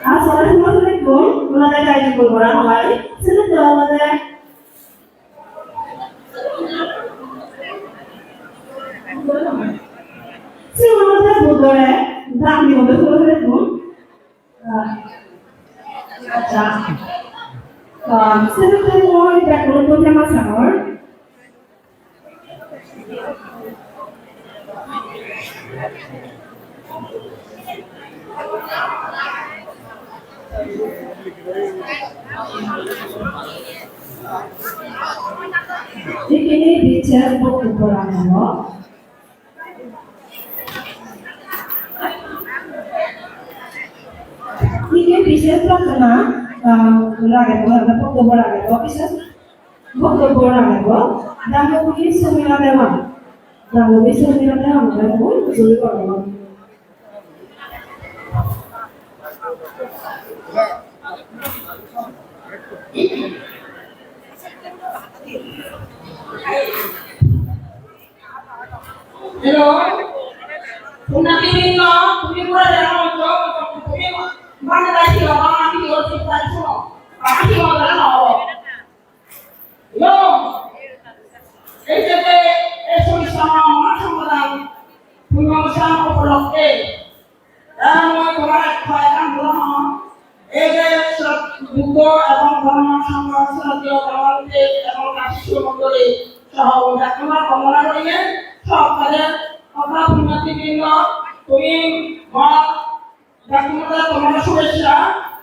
Assalamu alaikum, olode jai jugol gora no jai, senette olode Sigun olode Buddhore dan dibode puro pele puro. Accha. Ah, sigun mui bekkunore hema sangor. Ikkine bichar boktobbo ragebo. Ikkine bichar prarthona, ah, ragebo, boktobbo ragebo, bichar Boktobbo ragebo, Dambodhi Sumila Dewan. Dambodhi Sumila Dewan, mui hujuli gorongor. Hello. Tumi ki bingo, tumi pura jana hoccho, tumi bana dai ki baba, ami or ki pai suno. Baba ki baba na ho. Yo, ei je ei Sorisangha Mahasambodan punyo upolokhe, eh, mui tomare hoyekkan bolo hong, ei je Srod-, Buddho ebong Dhormo Sangho, Sroddheyo Bhagabante ebong Dasu Mondoli soho bekkune bondona gorinei, sokkore, oba punyoti brindo, tumi mor Bekkunore tomare subecha,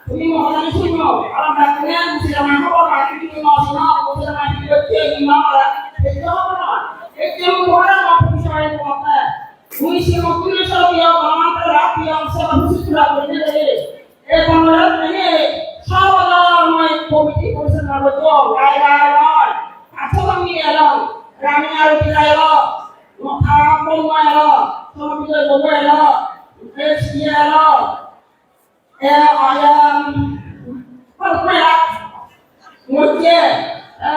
tumi mohotani sunno, aro bekkune mujurama hobor pai, tumi no suno, mujurama hi hocche, hi no gore, seto hobor noi. Ei je mujurama porisoy korte, tumi se mujurama soriyo, Bhagabante rat diyo, seba susutra gorinei de. Ei kono rat nei, sobo noi, komiti porisoy na gorinei, gai gai noi, aso kami elo, rami aro bilai elo. Motha bomma elo, sono bidire bomma elo, S P elo, e, aya, balukko elo, mojje, e,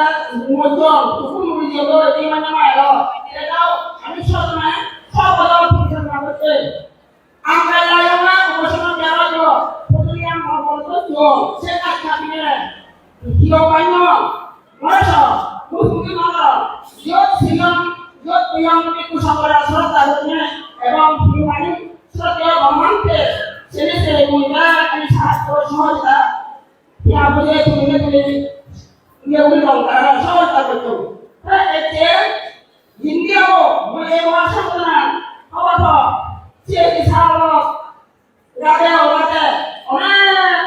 mojjon, ukun muri jebo, e, mane ma elo, e, dao, ami sob na, sob elo, porichorja gotte. Amra lagona obosono berajo, putuli am obosono jo, se kaj kabine, hiyo banyo, moroso, muhuri moro, jot siyam, jot piyam, biku sabara srota rutne, ebong hirmani srota bhamante, sene se munda, ani sahajjo sohojita, ya buje tumi ne tumi, ye uri dong, tara sohojita goto. Ta ete, Indi obo, mui ei Mahasambodan, obo to, siye hi sagor, gade obode, onek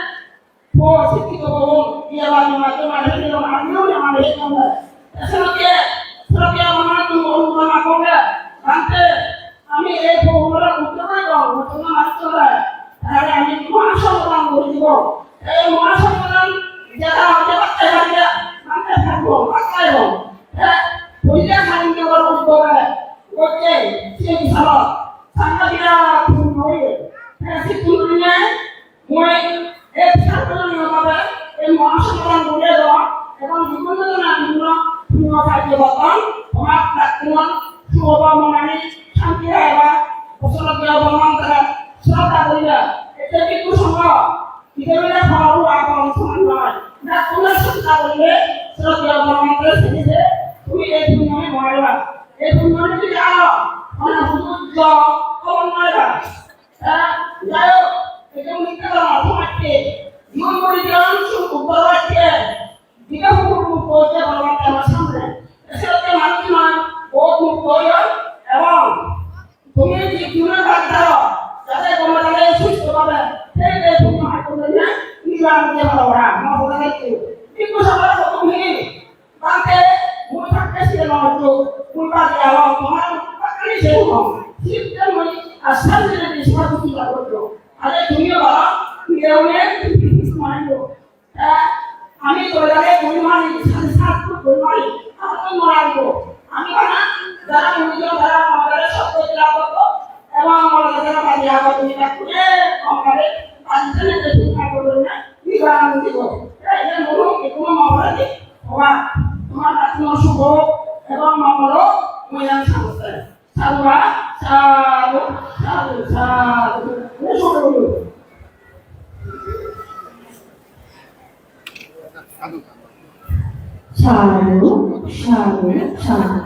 po sikkito obo, iye bani mate mane hilo, amiyo mane hilo. Esenotte, sroddheyo Bhagabante, onurama goronge, Bhante, ami ei po ugure uttor goi gong, uttor na mari goi, tare ami Mahasambodan gori dibo. Ei Mahasambodan jara hoide batte pariya, Bhante thakbo, batte thakbo. Te, pujja sannye gor utbove, gotte, siyen salo, sangha birat punyo oye. Te, sittun gurinei, mui, ei sarbojoniyo bhabe, ei Mahasambodan guri elo, ebong bibhinno jone bibhinno punyo kajjo gotton, tomar bekkunor subo monani santi raiba, bosonot gelo Bhagaban tara sroddha guriba, ete bhikkhu songho, Ida bile horo agon soman noi. Na tumi sroddha gorile, sroddha gorile sini se, tumi ei punyani moiba. Ei punyani tumi aro, mane hudu jo, hobor noiba. Eh, jai hok, ei je mukti dhoron, tomar ke, yun mori dhoron, su upor hoite. Dikhe hukur mukti hoye Bhagaban amar samne. Ese hote manuj noi, bohut mukti hoye, ebong Tumi jibjunor bhagdar, jate gomedale susto bhabe, thei thei punyo hai guri niyan, niyan je bhalo gora. Aro tomar bakkani se hono. Sitte moi asal jene Iswar buji jagotto. Are tumiyo baba, tumiyo ne, tumiyo maido. Eh, ami toilare guri mari, sade sat fut guri mari, ar to mari go. Ami bana, jara murido, jara mongole, sotto jira goto, ebong amar jara bari ago, tumi bekkune mongole, bari jene je tumi ago, tumi bana murido. Eh, ene mulu, ekuna mongole di, oba, tomar atumar subo, ebong mongolo, moyan sabote. Sadhu, sadhu, sadhu, sadhu. Sadhu, sadhu, sadhu.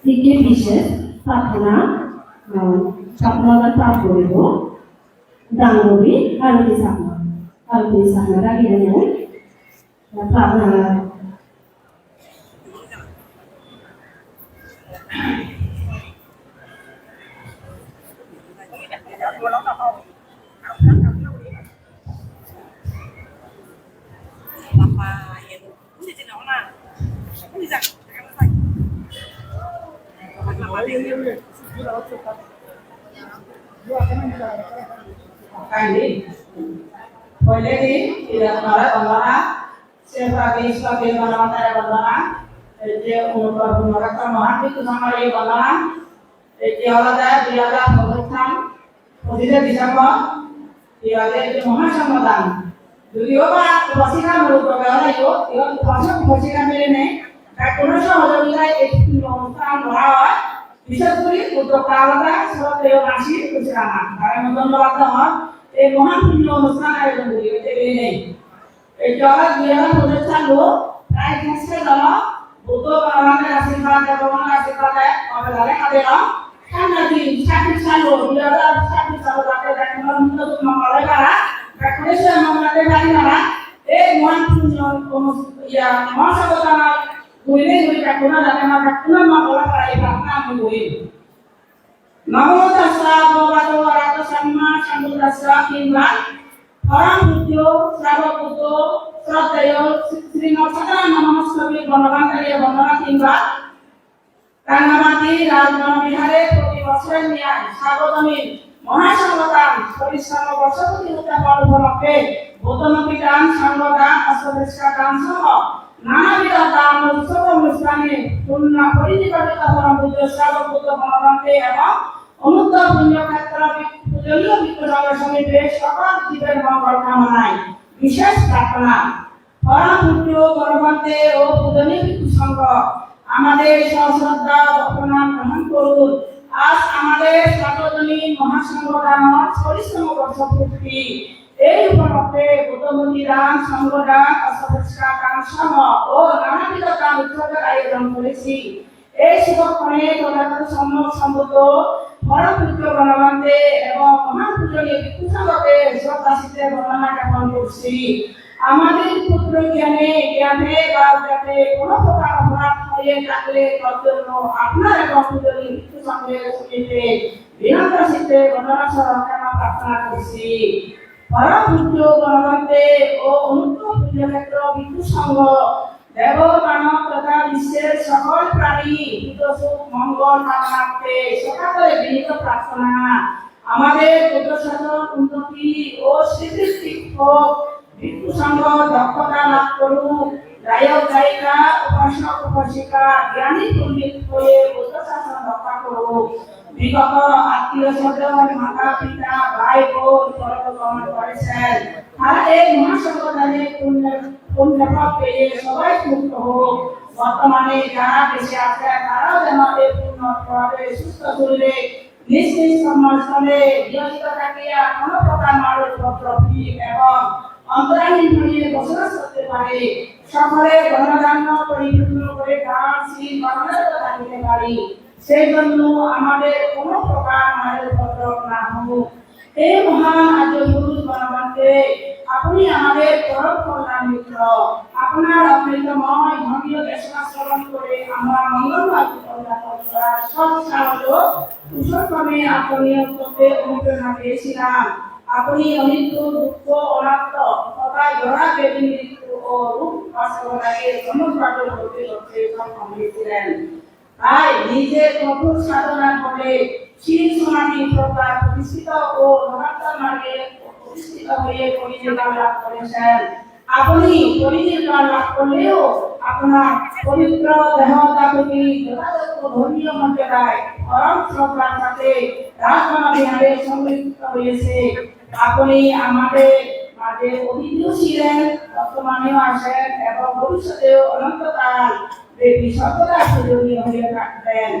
Ikke bishes prarthona, ah, prarthona prarthona goribo. Dangori, Arti Chakma. Arti Chakma dagi dagi. Poiledi, ira tonare bondona, se pore Iswar Bhagabantare bondona, ei je Onuttor Punnokhetra Mohan Bhikkhu Songhore bondona, ei je olode dui hajar pochissan, pochishe December, ei olode ei je Mohasonghodan. Judiyo ba upasika murubbi age aro iyot, iyot upasok upasika milinei, bekkuno sohojogitay ei punyo onusthan gora oi, bishes guri uddokta olode sroddheyo Masi Tusirama. Tare mui dhonnobad degong, ei mohan punyo onusthan ayojon guri oi milinei. Ei jogor dui hajar pochissan lok prai ekso jon Buddho Bhogobanor ashirbade, Bhogobanor ashirbade, obe dale hade ro. Sangha din, sabbish salo, dui hajar sabbish salo jate bekkuno mukto mongol oi para, bekkune se mongol oi pari para, ei mohan punyo onus-, iya, Mohasonghodan gurine guri bekkuno jate ama bekkuno mongol oi para, ei prarthona ami guri. Namo tassa bhagavato arahato samma sambuddhassa. Tinbar Param Pujjo Sravak Buddho Sroddheyo Srimad Sataram Mahamunishree Bhagabantare bondona. Tinbar Rangamati Rajbana Vihare proti bochoror nyai Sarvojনীন Mohasonghodan Parishramo Borshopurti Uddapon upolokkhe Buddho Murti Dan, Sangho Dan, Osto Poriskar Dan soho nanabidho dan utsob onusthane punyo porinibhabito Param Pujjo Sravak Buddho Bhagabante ebong Onuttor Punnokhetro Bhikkhu, Pujoniyo Bhikkhu Songho Somitir sokol jiber mongol kamonai bishes prarthona. Param Pujjo Bhagabante o Pujoniyo Bhikkhu Songho, amader sosroddha bhakti pronaam grohon korun. আজ আমাদের সার্বজনীন মহাসংঘ দানর চল্লিশতম বর্ষপূর্তি। এই উপলক্ষে বুদ্ধ মূর্তি দান, সঙ্গ দান, অষ্টপরিষ্কার দান সহ ও নানাবিধ দান উৎসবের আয়োজন করেছি। এই শুভক্ষণে তথাগত সম্যক সম্বুদ্ধ পরম পূজ্য গণবন্তে এবং মহান পূজনীয় ভিক্ষু সংঘকে শ্রদ্ধা চিত্তে বন্দনা জ্ঞাপন করছি। আমাদের ক্ষুদ্র জ্ঞানে, জ্ঞানে বা অজ্ঞানে কোনো প্রকার অপরাধ হয়ে থাকলে তজ্জন্য আপনার এবং পূজনীয় ভিক্ষু সংঘের সমিতিতে বিনম্র চিত্তে বন্দনা সহ ক্ষমা প্রার্থনা করছি। পরম পূজ্য গণবন্তে ও অনুত্তম পুণ্যক্ষেত্র ভিক্ষু সংঘ দেব মানব তথা বিশ্বের সকল প্রাণী হিত সুখ মঙ্গল কামনার্থে সকাতরে বিনীত প্রার্থনা, আমাদের পুত্র সন্তান উন্নতি ও শ্রীবৃদ্ধি হোক, ভিক্ষু সংঘ দক্ষতা লাভ করুক, গায়ক গায়িকা, উপাসক উপাসিকা, জ্ঞানী পণ্ডিত হয়ে বুদ্ধ শাসন রক্ষা করুক। বিগত আত্মীয় স্বজন, মাতা পিতা, ভাই বোন পরলোক গমন করেছেন। তারা এই মহাসংঘ দানে পুণ্য, পুণ্যফল পেয়ে সবাই মুক্ত হোক। বর্তমানে যারা বেঁচে আছে তারাও যেন এই পুণ্য প্রভাবে সুস্থ শরীরে নিজ নিজ কর্মস্থলে নিয়োজিত থাকিয়া কোনো প্রকার মারণ উপদ্রব এবং অন্তরাহীন হয়ে বসবাস করতে পারে। সকলে ধনধান্য পরিপূর্ণ করে দান শীল কর্মরত থাকিতে পারি। সেই জন্য আমাদের কোনো প্রকার মারণ উপদ্রব না হোক। হে মহান আর্য পুরুষ গণবন্তে, আপনি আমাদের পরম কল্যাণ মিত্র। আপনার অমৃতময় ধর্মীয় দেশনা শ্রবণ করে আমরা মঙ্গলময় জীবন যাপন করার সৎ সাহস ও কুশলক্রমে আত্মনিয়োগ করতে অনুপ্রেরণা পেয়েছিলাম। আপনি অনিত্য, দুঃখ, অনাত্ম তথা জরা ব্যাধি মৃত্যু ও রোগ বাসনা তাকে সমগ্র করতে করতে সক্ষম হয়েছিলেন। তাই নিজের কঠোর সাধনার ফলে শীল সমাধি প্রজ্ঞা প্রতিষ্ঠিত ও মহাত্মার মার্গে প্রতিষ্ঠিত হয়ে পরিণির্বাণ লাভ করেছেন। আপনি পরিণির্বাণ লাভ করলেও আপনার পবিত্র দেহ ধাতুটি যথাযথ ধর্মীয় মর্যাদায় পরম শ্রদ্ধার সাথে রাজবানা বিহারে সংরক্ষিত হয়েছে। আপনি আমাদের মাঝে অতীতেও ছিলেন, বর্তমানেও আছেন এবং ভবিষ্যতেও অনন্তকাল ব্যাপী সর্বদা পূজনীয় হয়ে থাকবেন।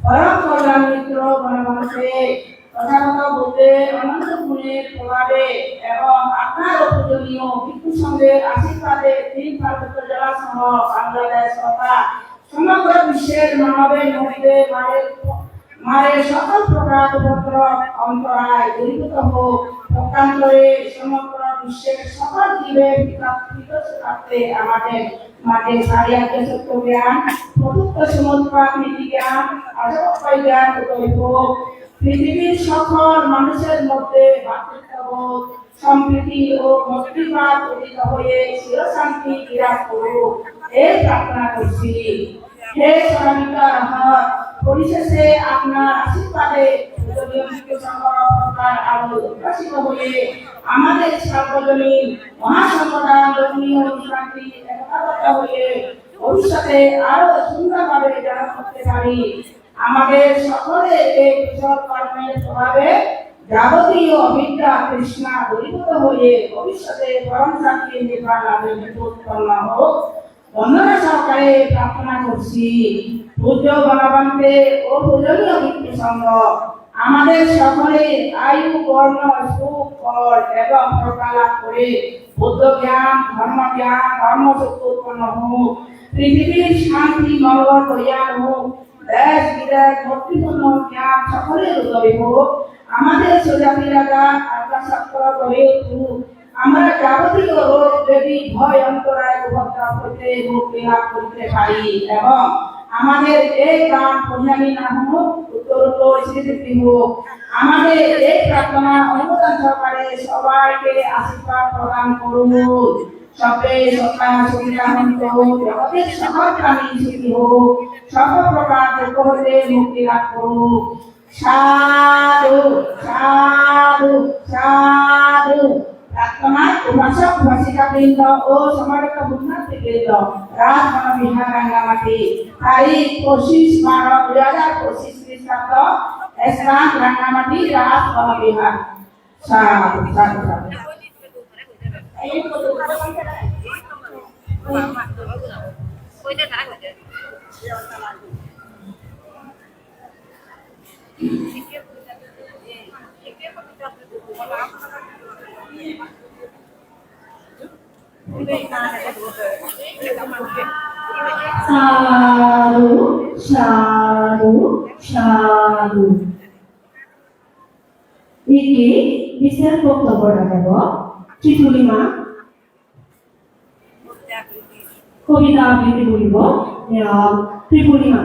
পরম কল্যাণ মিত্র গণমানুষে তথাগত বুদ্ধের অনন্ত গুণের প্রভাবে এবং আপনার অপূজনীয় ভিক্ষু সংঘের আশীর্বাদে তিন পার্বত্য জেলা সহ বাংলাদেশ তথা সমগ্র বিশ্বের মানবের মধ্যে মায়ের, মায়ের সকল প্রকার উপদ্রব অন্তরায় দূরীভূত হোক। পক্ষান্তরে সমগ্র বিশ্বের সকল জীবের হিতার্থে আমাদের মাঝে সারিয়াকে সত্য জ্ঞান, প্রযুক্ত সমুৎপাত নীতি জ্ঞান, অজাগত জ্ঞান উদয় হোক। পৃথিবীর সকল মানুষের মধ্যে ভ্রাতৃত্ববোধ, সম্প্রীতি ও মৈত্রীভাব উদিত হয়ে চিরশান্তি বিরাজ করুক, এই প্রার্থনা করছি। হে স্বনামিকা রাহত, পরিশেষে আপনার আশীর্বাদে পূজনীয় সংঘ প্রজ্ঞার আলো উদ্ভাসিত হয়ে আমাদের সার্বজনীন মহাসংঘদান ধর্মীয় অনুষ্ঠানটি একতাবদ্ধ হয়ে ভবিষ্যতে আরো সুন্দরভাবে যাপন করতে পারি। আমাদের সকলের এই কুশল কর্মের প্রভাবে যাবতীয় অবিদ্যা তৃষ্ণা দূরীভূত হয়ে ভবিষ্যতে পরম শান্তি নির্বাণ লাভের হেতু উৎপন্ন হোক। বন্দনা সহকারে প্রার্থনা করছি। পূজ্য গণভন্তে ও পূজনীয় ভিক্ষু সংঘ, আমাদের সকলের আয়ু, বর্ণ, সুখ, বল এবং প্রজ্ঞা লাভ করে বুদ্ধ জ্ঞান, ধর্ম জ্ঞান, ধর্মসত্য উৎপন্ন হোক। পৃথিবীর শান্তি, মঙ্গল, কল্যাণ হোক। দেশ বিদেশ মৈত্রীপূর্ণ জ্ঞান সকলের উদয় হোক। আমাদের স্বজাতি রাজা আগ্রাসক্ত গড়ে উঠুক। আমরা যাবতীয় রোগ ব্যাধি ভয় অন্তরায় উপদ্রব হইতে মুক্তি লাভ করতে পারি এবং আমাদের এই দান পুণ্যানি নাম হোক, উত্তরোত্তর শ্রীবৃদ্ধি হোক। আমাদের এই প্রার্থনা অনুমোদন সহকারে সবাইকে আশীর্বাদ প্রদান করুন। সবে সদা সুখিনা হন্তু, জগতের সকল প্রাণী সুখী হোক, সর্বপ্রকার দুঃখ হতে মুক্তি লাভ করুক। সাধু, সাধু, সাধু। প্রার্থনায় উপাসক উপাসিকা বৃন্দ ও সমবেত পুণ্যার্থী বৃন্দ, রাজবন বিহার রাঙ্গামাটি, তারিখ পঁচিশ বারো দুই হাজার পঁচিশ খ্রিস্টাব্দ, স্থান রাঙ্গামাটি রাজবন বিহার। সাধু, সাধু, সাধু। সাধু, সাধু, সাধু। Iki biser boktobo ragebo Tripurima. Kobita abritti guribo, eh, Tripurima.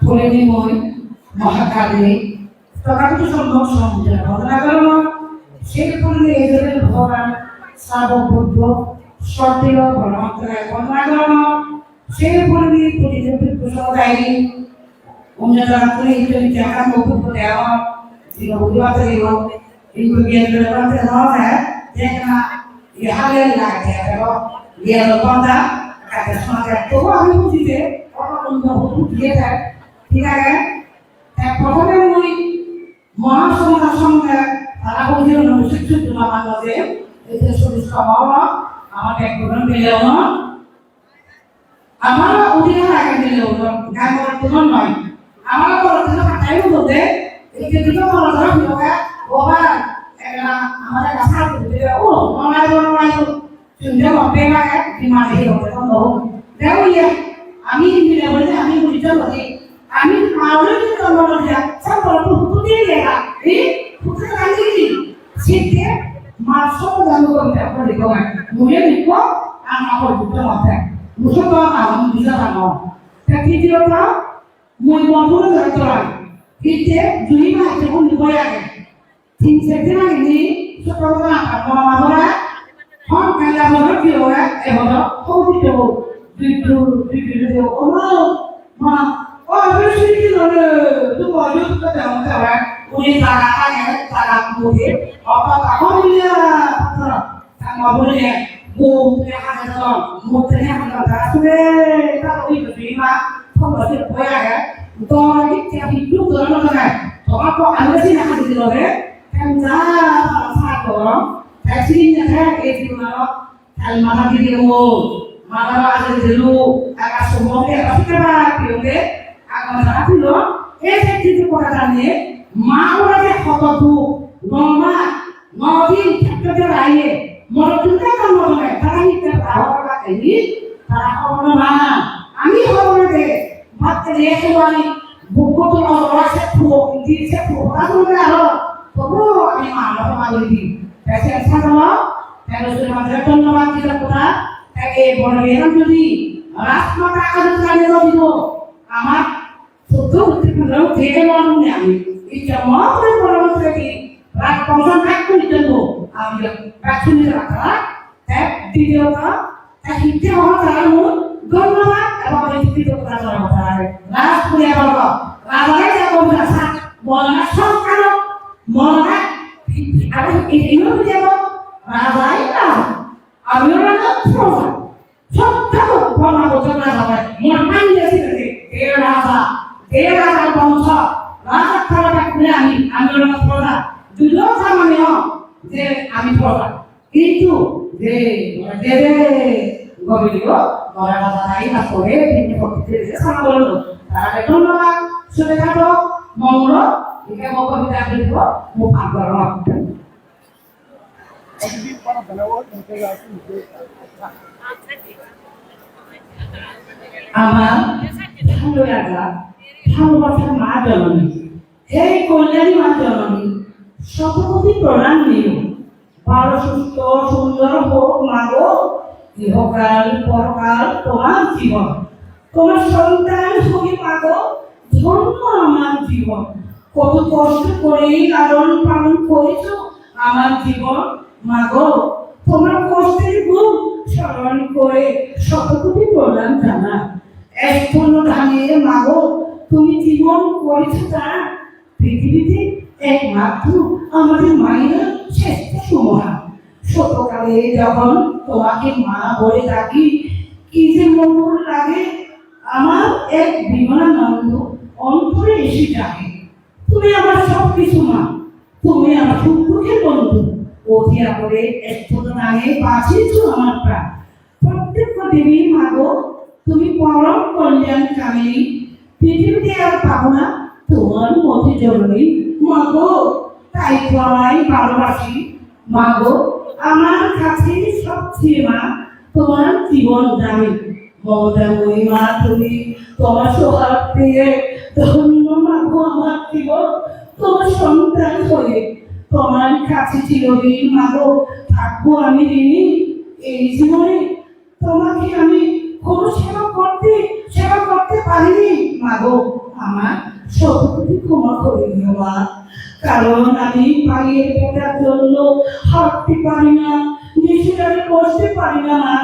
Pureni mui Mahakali, Tothagoto Sommok Sombuddhore bondona gorong. Sei pureni ejene Bhogoban Srabok Buddho, Sottiyo Bhagabanore bondona gorong. Sei pureni pureni Buddho somodaye, onyo jagat tumi tumi jagat Buddho degong, Buddho degong. Hintu gyan bele bhante no hoy, je ekkena ye hale lage, ebo gyan bhante, kate sona jai. Tobu ami buji de, oto ondo hudu diye de, thik age? Te prothome mui Mahasamada songhe tara buji no, sik sik duna mano je, ete suru sama, ama tek gurun bele ono. Amara udine age bile ulo, gangor tuno noi. Amara boro tuno katai ulo de, eke tuno boro tuno biloga, boba, ela, amara kasar tu de, ulo, nonai ulo, nonai ulo. Sunjo mo pema ek, dimane hi hote, tono. De uye, ami bile bole, ami bule chalo de. Ami maule ni tono ya, sa boro tu tu de ya, eh, tu tu kan de. Sik de, ma Ar sob jani gom te gom likho ai. Mui likho, ama hoi dukko mate. Muso to ama hoi dukko mate. Te titiyo ta, mui mon puro gori toran. Hitte, jui ma hitte hon dukko age. Tin ser din age ni, soto gora ama mama gora. Hon kala gora ki gora, e gora, hoi dukko. Dukko, dukko, dukko, oh. Ma, o, ami sidi lore, tu mo yut ka dang ka ba, uni tara ka ne, tara ku de, apa ta ko ni ya, ta ma bo ne, mo te ha na to, mo te ne ha na ta su ne, ta ko ni bi ma, ko mo de ko ya ga, do ni te hi du do no na, to ma ko ami si na ha di lore, kan ja, sa ko, ta si ni na ta e di ma, Tal mala di demo, mala aje jelu, aga sumo ke, aga sike ba, piyonge, aga mala pilo, e se kitu kora jane, ma ora je hoto tu, no ma, no din, thakte je raiye, moro tu ka kam no jane, tara hi ka, tara ka ka ni, tara ka no ma, ami ho no de, Batte liye se wani, bukko to ojora se phuo, indi se phuo, ta to me aro, tobu ami ma ma ma di. Te se sa to, te lo se ma je to no ma di ta ko ta, te e bor be ran jodi, ras ma ta ka jodi jani no dibo. Ama sotto utti pura je ke no ne ami. Iccha ma pura pura se di, ras ma ta ko ni to, ami ka chuni ra ta, te di ta, Te hitte hono tara mui dhonnobad ebong ami kritoggo janabo tare. Raj puriya borgo, rajare je kobita sa, monore sokkano, monore aro idiyo puriya bo, rajai raja, amiyo raja, proja. Sokkano bana bochon raja bai, mon manje sirete, de raja, de raja bongso, raja tara bakule ami, amiyo raja proja. Dujo samaniyo je ami proja. Kintu je, je, je, gobiriyo, mora raja nai na pore, bibhinno pokkhire je sama bollo. Tarare dhonnobad, sube thakok, mongol, ike mo kobita abrito, mo phat gorong. আমার ভালো লাগা, ভালোবাসার মা জননী, হে কল্যাণী মা জননী, শতকোটি প্রণাম নিও। ভালো সুস্থ সুন্দর হোক মা গো, ইহকাল পরকাল তোমার জীবন। তোমার সন্তান হয়ে মা গো, ধন্য আমার জীবন। কত কষ্ট করে লালন পালন করেছো আমার জীবন। মা গো, তোমার কষ্টের গুণ স্মরণ করে শতকোটি প্রণাম জানাই। এক স্তন্য ধানে মা গো, তুমি জীবন করেছো দান। পৃথিবীতে একমাত্র আমাদের মায়েরা শ্রেষ্ঠ সুমহান। শতকালে যখন তোমাকে মা বলে ডাকি, কি যে মধুর লাগে, আমার এক বিমলানন্দ অন্তরে এসে জাগে। তুমি আমার সব কিছু মা, তুমি আমার সুখ দুঃখের বন্ধু। অতি আদরে একটু আগে বাঁচিয়েছো আমার প্রাণ। প্রত্যেক দেবী মা গো, তুমি পরম কল্যাণ কামিনী, পৃথিবীতে আর পাবো না তোমার মতো জননী। মা গো, তাই তো আমায় ভালোবাসি। মা গো, আমার কাছে সবচেয়ে মা তোমার জীবন দামি। মমতাময়ী মা তুমি, তোমার সোহাগ পেয়ে ধন্য মা গো আমার জীবন। তোমার সন্তান হয়ে তোমার কাছে চিরদিন মা গো থাকবো আমি ঋণী। এই জীবনে তোমাকে আমি কোনো সেবা করতে, সেবা করতে পারিনি মা গো। আমার শতকোটি ক্ষমা করে দিও মা, কারণ আমি পায়ের ব্যথার জন্য হাঁটতে পারি না, নিচু ডালে বসতে পারি না মা।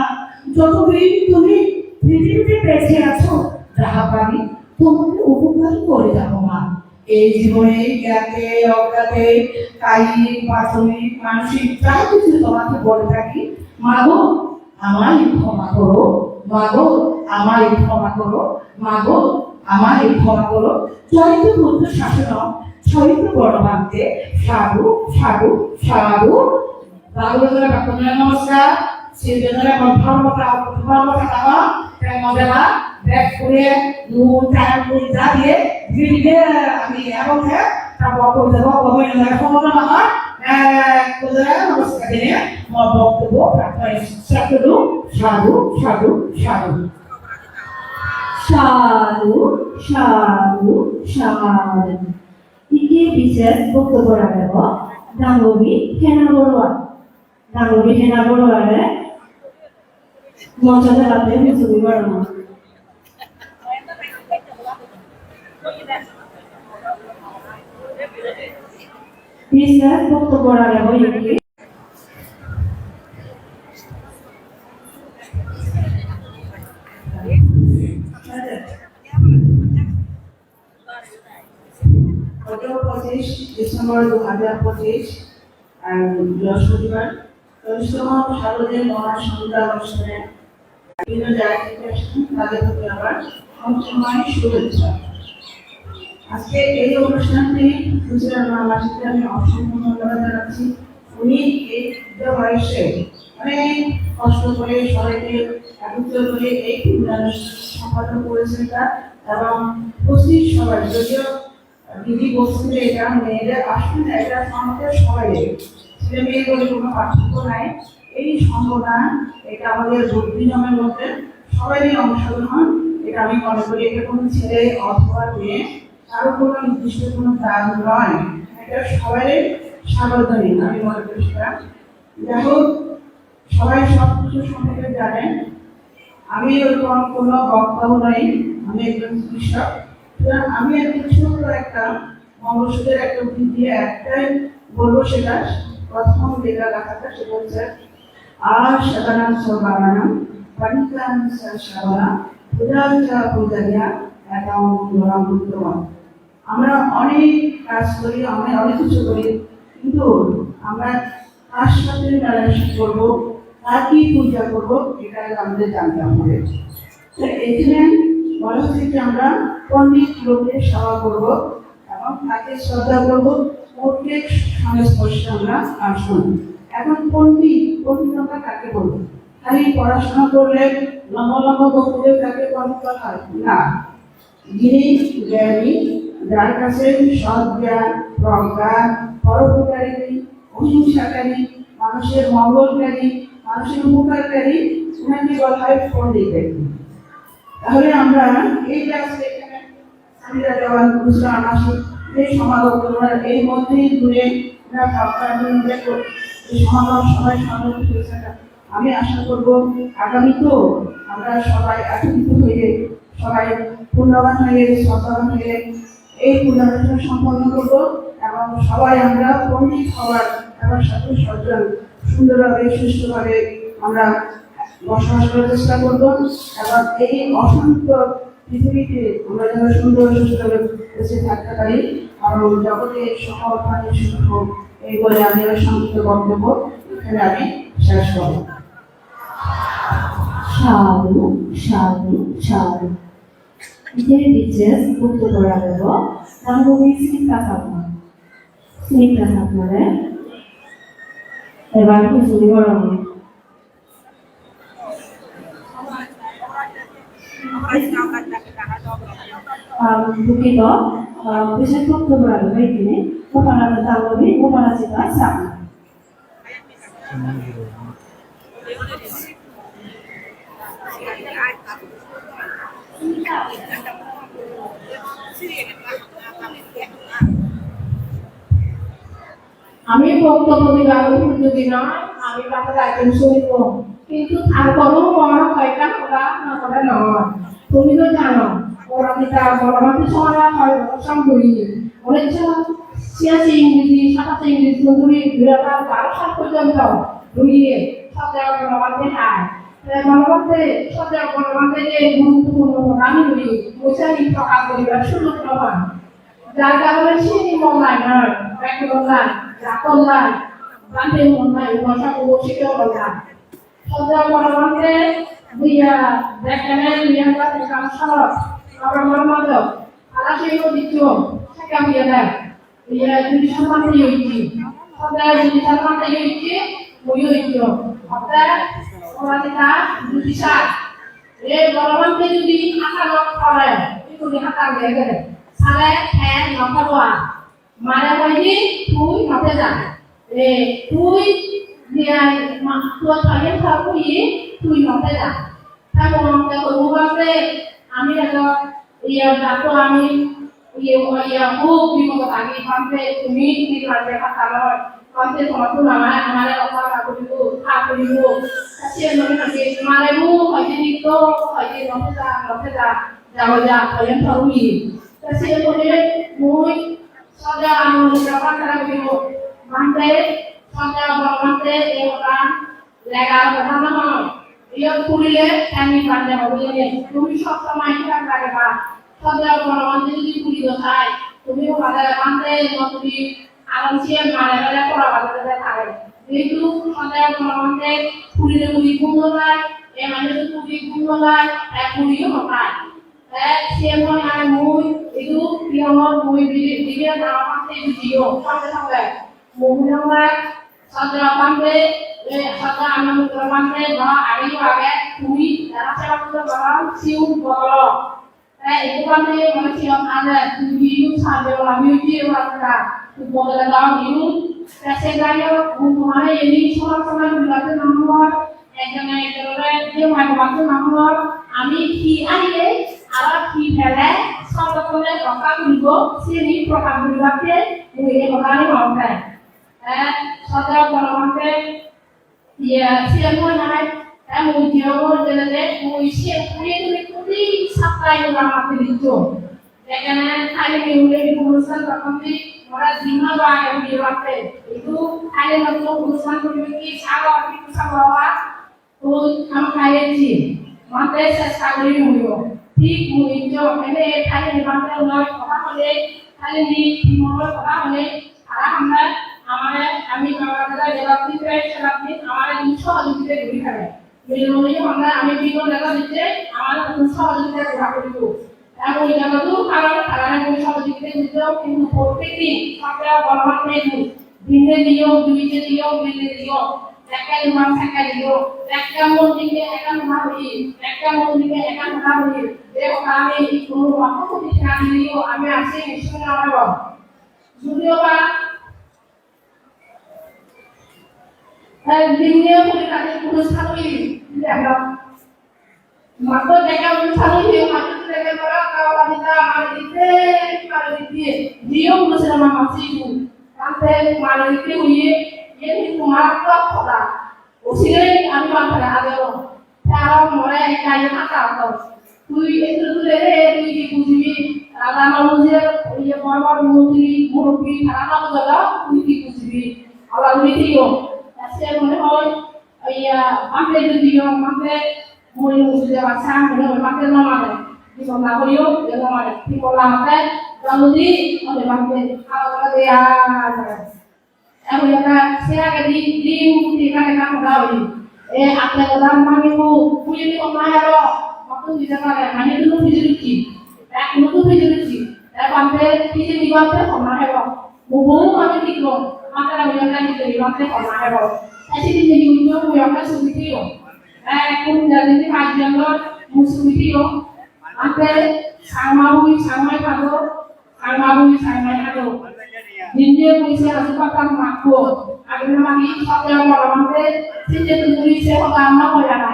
যতদিন তুমি পৃথিবীতে বেঁচে আছো, যাহা পারি তোমাকে উপকার করে যাবো মা। এই জীবনে জ্ঞাতে অজ্ঞাতে, কায়িক বাচনিক মানসিক যা কিছু তোমাকে বলে থাকি, মা গো, আমায় ক্ষমা করো। মা গো, আমায় ক্ষমা করো। মা গো, আমায় ক্ষমা করো। জয়তু বুদ্ধ শাসন, জয়তু বড় ভান্তে। সাধু, সাধু, সাধু। Babu jone bakune namaskar, si jone mon bhalo mota, bhalo mota tama, teng mojela, bek kure, nu tang nu jadiye, dhire dhire ami ebo the, ta bokto debo, bobo jone hono nama, eh, kujara namaskar dine, mo bokto bo, pratna saktu, sadhu, sadhu, sadhu. Sadhu, sadhu, sadhu. Iki bises boktobbo ragebo, Dangubi Hena Borua. Tanguri hena boro age, moncho telatte hujuri gorongor. Mister Bokto Borare boyegi. গত পঁচিশ ডিসেম্বর দু হাজার পঁচিশ, আহ, বৃহস্পতিবার, চল্লিশতম সার্বজনীন মহাসন্ধ্যা অনুষ্ঠানে বিভিন্ন জায়গা থেকে এসেছেন, তাদের প্রতি আবার মঞ্চময় শুভেচ্ছা। আজকে এই অনুষ্ঠানটি সুচেতনা মাসিকে আমি অসংখ্য ধন্যবাদ জানাচ্ছি। উনি এই বৃদ্ধ বয়সে অনেক কষ্ট করে সবাইকে একত্র করে এই পুণ্যানুষ্ঠান সম্পাদন করেছেন তার, এবং উপস্থিত সবাই, যদিও দিদি বলছেন যে এটা মেয়েদের আসলে না, এটা আমাদের সবাই, ছেলে মেয়ে বলে কোনো পার্থক্য নাই। এই সম্ভাবনা, এটা আমাদের বুদ্ধিজমের মধ্যে সবারই অংশগ্রহণ। এটা আমি মনে করি এটা কোনো ছেলে অথবা মেয়ে, কারো কোনো নির্দিষ্ট কোনো দান নয়, এটা সবারই সার্বজনীন, আমি মনে করি সেটা। যাই হোক, সবাই সব কিছু সম্পর্কে জানেন। আমি ওরকম কোনো বক্তাও নই, আমি একজন চিকিৎসক। সুতরাং আমি একটু ছোট্ট একটা মঙ্গলসূত্রের একটা উদ্ধৃতি দিয়ে একটাই বলবো, সেটা প্রথম যেটা লেখা থাকে সেটা হচ্ছে, "আ সদানাং চ বালানাং, পাণিকাং চ শাবলা, পূজা চ পূজার্যা, এতং বরং উত্তমম।" আমরা অনেক কাজ করি, আমরা অনেক কিছু করি, কিন্তু আমরা কার সাথে মেলামেশা করবো, কার কি পূজা করবো, এটা আগে আমাদের জানতে হবে। তো এখানে বলা হচ্ছে যে আমরা পণ্ডিত লোকের সেবা করবো এবং তাকে শ্রদ্ধা করবো, প্রত্যেক সংস্পর্শে আমরা আসুন। এখন পণ্ডিত, পণ্ডিত আমরা কাকে বলবো? খালি পড়াশোনা করলে, লম্বা লম্বা বক্তব্য, তাকে পণ্ডিত বলা হয় না। যিনি জ্ঞানী, যার কাছে সৎ জ্ঞান, প্রজ্ঞা, পরোপকারী, অহিংসাকারী, মানুষের মঙ্গলকারী, মানুষের উপকারকারী, ওনাকে বলা হয় পণ্ডিত ব্যক্তি। তাহলে আমরা এই যে আজকে এখানে সামিরা দেওয়ান, বুসরা আনাসি, এই সমাগম, এই মন্ত্রী দূরে, ওনার ভাবনা, এই সমাগম সবাই সম্মিলিত হয়েছে। আমি আশা করব আগামীতেও আমরা সবাই একত্রিত হয়ে, সবাই পুণ্যবান হয়ে, শ্রদ্ধাবান হয়ে এই পুণ্যানুষ্ঠান সম্পন্ন করব এবং সবাই আমরা পণ্ডিত হওয়ার এবং সাধু সজ্জন সুন্দরভাবে, সুষ্ঠুভাবে আমরা বসবাস করার চেষ্টা করব এবং এই অশান্ত পৃথিবীতে আমরা যেন সুন্দর সুষ্ঠুভাবে বেঁচে থাকতে পারি এবং জগতে সকল প্রাণী সুখ হোক, এই বলে আমি আমার সংক্ষিপ্ত বক্তব্য এখানে আমি শেষ করব। Sadhu, sadhu, sadhu. Ijeni bicches boktobo ragebo, Dangumi Smita Chakma. Smita Chakmare ebar hujuri gorongor. Um, dukkito, um, bicches boktobo ragebo ijeni, Gopala Dangumi, Gopala Chakma. আমি বক্তব্য দিবার উপযোগী নয়, আমি বাপের একজন শুনিব, কিন্তু তারপরেও মনে হয় না, ওরা না করে নয়। তুমি তো জানো, ওরা যেটা বলবান সময় হয়, ওরা সব বই, অনেক সময় ছিয়াশি ইংরেজি, সাতাশি ইংরেজি ধরে দুই হাজার বারো সাল পর্যন্ত রুইয়ে সব জায়গায় গণমাধ্যমে আয়। তাই গণমাধ্যমে সব জায়গায় গণমাধ্যমে যে গুরুত্বপূর্ণ প্রোগ্রামগুলি বৈশাখী প্রকাশ করিবার সুযোগ পান, যার কারণে সেই মহল্লায় নয়, ব্যাকরণ নাই, ব্যাকরণ নাই, গান্ধী মহল্লায়, ভাষা ও শিক্ষা মহল্লায়। সব জায়গায় গণমাধ্যমে দুইয়া ব্যাকরণে দুইয়া প্রকাশ সহ আমার মহামাধব আলাসে দিচ্ছ, সেটা হইয়া দেয়। Iya, judi sarmante yoichi. Sada judi sarmante yoichi, mui yoichi. Otte, ora kita judi sa. E, Bhagabante judi hata nok pare, itu di hata gere gere. Sale, he, nok pare. Mare hoidi, tui note ja. E, tui, dia, ma, tua thayen thaku i, tui note ja. Thaku note ko ubaste, ami ego, Iya, jato ami, iya, iya, hub bipodot agi, Bhante, tumi, tumi lage hata loi, Bhante, tomattun amare, amare rokha guribo, ha guribo. Ta siyen mone hoide, mare bu hoide nitto, hoide no peda, no peda, jago ja, hoye toru hi. Ta siyen mone mui soja amul rokha guribo. Bhante, soja bor Bhante, e hoda lega hoda no hoi. Iyot purile tani bhante hobo jene. Tumi sob somoi khiyan rageba. Sob jagat Bhante jodi puri do sai, tumi hobare Bhante no tumi aron siyan mane bele pora bade bele thage. Jehetu sob jagat Bhante purile puri gun no lai, e mane jodi puri gun no lai, e puriyo no pai. Te siyan hoi ai mui, idu piyongor mui bili, bili ama Bhante idu jiyo, Bhante thage. Mui hoi Sadhguru Bhante, eh, Sadhguru Ananda Bhante, ba, age yo age, tumi jara seba gotto paro, siun bodolo. Eh, ekku Bhante, mane siun age, tumi yo sadhguru ami yo je Bhante, tu bodole dao, iun, te se jai hok, mui tomare eni soman soman guribatte na hongor, ekjone ekjonore je mai guribatte na hongor, ami hi anile, aro hi pele, sob rokomor rokka guribo, siyeni prokar guribatte, mui ei hodani hongor. Eh, soja Bhante, iye, siyan hoi nai, eh, mui jiyongor jene de, mui siyan puri tuli tuli saptai ura mati dicho. Ekene thali ni ule di purushan bakam di, mora jima ba age uri batte. Itu thali na to purushan kuri ki sawa, ki sawa wa, Tui ham khayechi, mate sesta guri muiyo. Thik mui jo, ene thani mate noi hoda hole, thani ni timor hoda hole, tara hamra amare, ami amare jela dibe, sela din amare din sohojogita guri thake. Mile mile hamra ami bibot lega ditte, amare din sohojogita guri thake. Te mui jotodur parong tarare mui sohojogita guri dong, hintu prottek din sokke Bhogoban pedu, dinne diyong, duinne diyong, mille diyong, ekka iman sekka diyong, ekka mon dinne ekka hoda hoye, ekka mon dinne ekka hoda hoye, je hoda ami ikkunu mokko kudi thena dileyo ami ase nishchoi no obo. Judiyo ba, eh, dinne kudi tadi purus thabi, Matto dega uni sanu ye, matto dega mara, kawa dita, mari dite, mari dite. Diyo muse na mama siku. Tante mari dite uye, ye ni tumar to khoda. Usire ami mantara agero. Taro more ekka ye hata to. Tui etu tu le re, tui di bujibi. Rada na buje, ye bor bor mutri, murubi, tara na bujala, tui di bujibi. Ala uni diyo. Ase mone hoy, Iya, mate jodi yo, mate mui mui jodi abar sang, mui mate no mare. Di bonna hoyo, ye no mare. Di bonna mate, jaludi, mate mate. Awa awa de ya. Awa ya ka, se age di, di, di, ka, ka, ka, hoda hoyi. E, atle hoda mani ko, mui ni ko mare ro. Matu di ja mare, mani tu tu bijuri ki. Ek nu tu bijuri ki. E, mate, di, di, di, mate, ko mare ro. Mubu mane dikko, mata rami mane dikko, mane hona hebo. Esi dine yunjo mui okke sumitiyo. Eh, kun jadini majjano mui sumitiyo. Ante sangma bui sangmai pado, sangma bui sangmai pado. Dinje mui se asu pata makko. Agene magi sokke moro mante, sinje tunduri se hoda amma hoyana.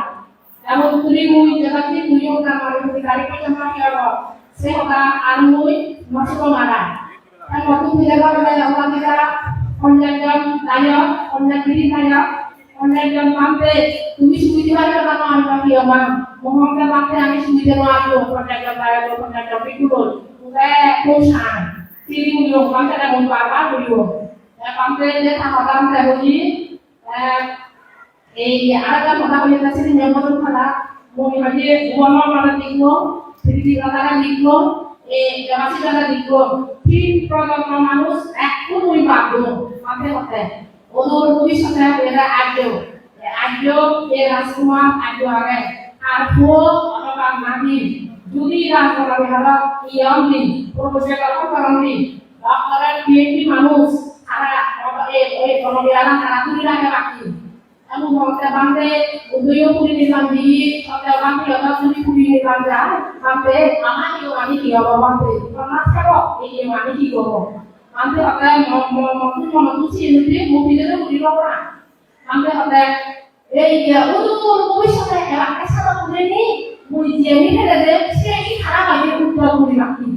Emon tuli mui jeda ki mui o ta mari mui gari pojjonto hi olo. Se hoda ar mui no suno mara. Emon tuli jeda mane ola jeda ponjaj jon dayok, ponjaj giri dayok, ponjaj jon bhante, tumi sumiti pari hoda no ami pati oma. Mohon ke bhante ami sumiti no ami ponjaj jon dayok, ponjaj jon bhikkhu. Ule ko san. Tili mui o bhante na mui bar bar mui o. E bhante je ta hoda bhante hoji. E Ei, arekkan hoda hoye, ta sini member hoda, mui hoye, uono mane liklo, sini hoda liklo, ei, jamasi hoda liklo, tin projonmo manuj ekku mui babdung, mate mate. Odur bhobissote era ajjo, ajjo, e Rajkumar ajjo age, ar puo otoba madi, judi Rajkumar biharo iye ondi, professor obo korondi, doctorate, P H D manuj, tara, obo, e, e, kono biharo tara tuli rage baki. Anu bhante bhante, udoyo puri nilam di, sotte bhante, oda puri puri nilam ja, bhante, ama iyo mani ki obo bhante, pranat hebo, iyo mani ki obo. Bhante hotte, mo, mo, mo, mo, mo, tu si nudi, mo bidire uri loba. Bhante hotte, ei iya, udu, udu, bhobissote, eba, esa ba puri ni, mui je ni hele de, se ki khara ba ni, udu, puri baki.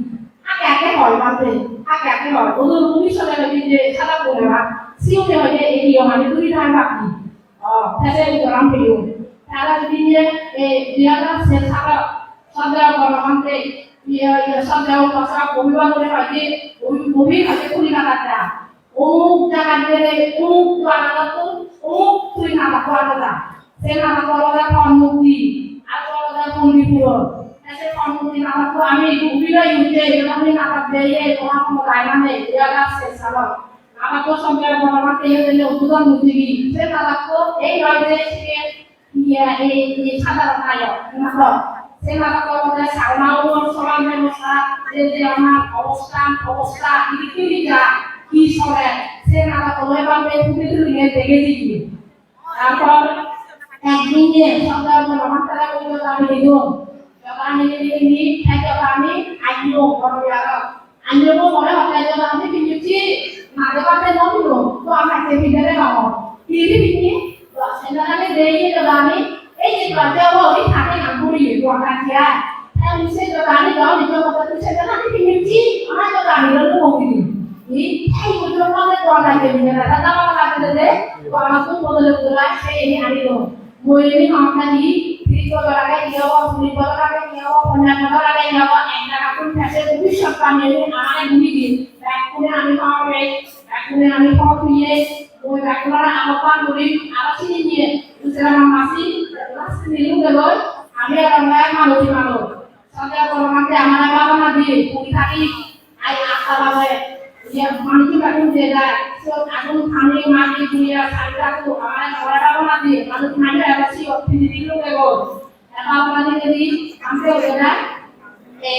Age age hoi bhante, age age hoi. Odur bhobissote hoide je sada gune ba, Siyote hoide ei niyomani duri thai baki. O, te se udoran peyon. Tara dinne, e, dui hajar se salo, Soddeyo Bonobhante, iye, iye, Soddeyo Upasok, Gobi Bhagore hoide, Gobi, Gobi hoide kuri na kata. Omuk jagat gele, omuk duarot, omuk tui nada pora da. Se nada pora da kon murti, ar pora da Pondipuro. Te se kon murti nada pora ami Gobi loi utte, ami nada beye, toma kono dai na nei, ya ga se salo. Abar to Soddeyo Bonobhante ye dele udbodhon murti gi. Se nada ko ei loi de se Iya, ei, ei sadharon nayok, nayok. Se nayok olode Changma unor soman bebosta, je je amar obostan, obosta, hi hi ja, hi soler, se nayok olode bhante phuti tulinei degei diye. Tarpor ekdin ye Soddeyo Bonobhante re oi jodani didung. Jodani didi, te jodani anyo, boro aro. Anyo bo mone hotte jodani pinnochi, na jodani no pinno, to ama ke pinne no. Hi hi pinni? To sendal ani de ye jodani, ei je batte obo oi thake na guri ye, to ama ke ai. Te ui se jodani do, ni to hotte tu sendal ani pinnochi, ama jodani do no pinni. Ni, ei ko jodani do na ke pinne na, ta ta ma ka de de, to ama tu bodole bodole se ni ani do. Mui eni homottani, tris bojor age hi obo, chollish bojor age hi obo, ponchash bojor age hi obo, ek jagattun pese bhobissot ami eni amare guri din. Bekkune ami hobor pei, bekkune ami hobor peye, mui bekkunore ahobban guri, aro sini niye, Tusarama masi, bekkune sini lungegoi, ami aro manuj manuj. Soddeyo Bonobhante amare bhabana diye, puri thaki, ai atta babe, iye, manuj bekkun je jai, siyot agun pani, madi, diya, sari, tattun amare amare bhabana diye, manuj mari aro siyot piri piri lungegoi. Te bhabana diye di, amare oi jai, e,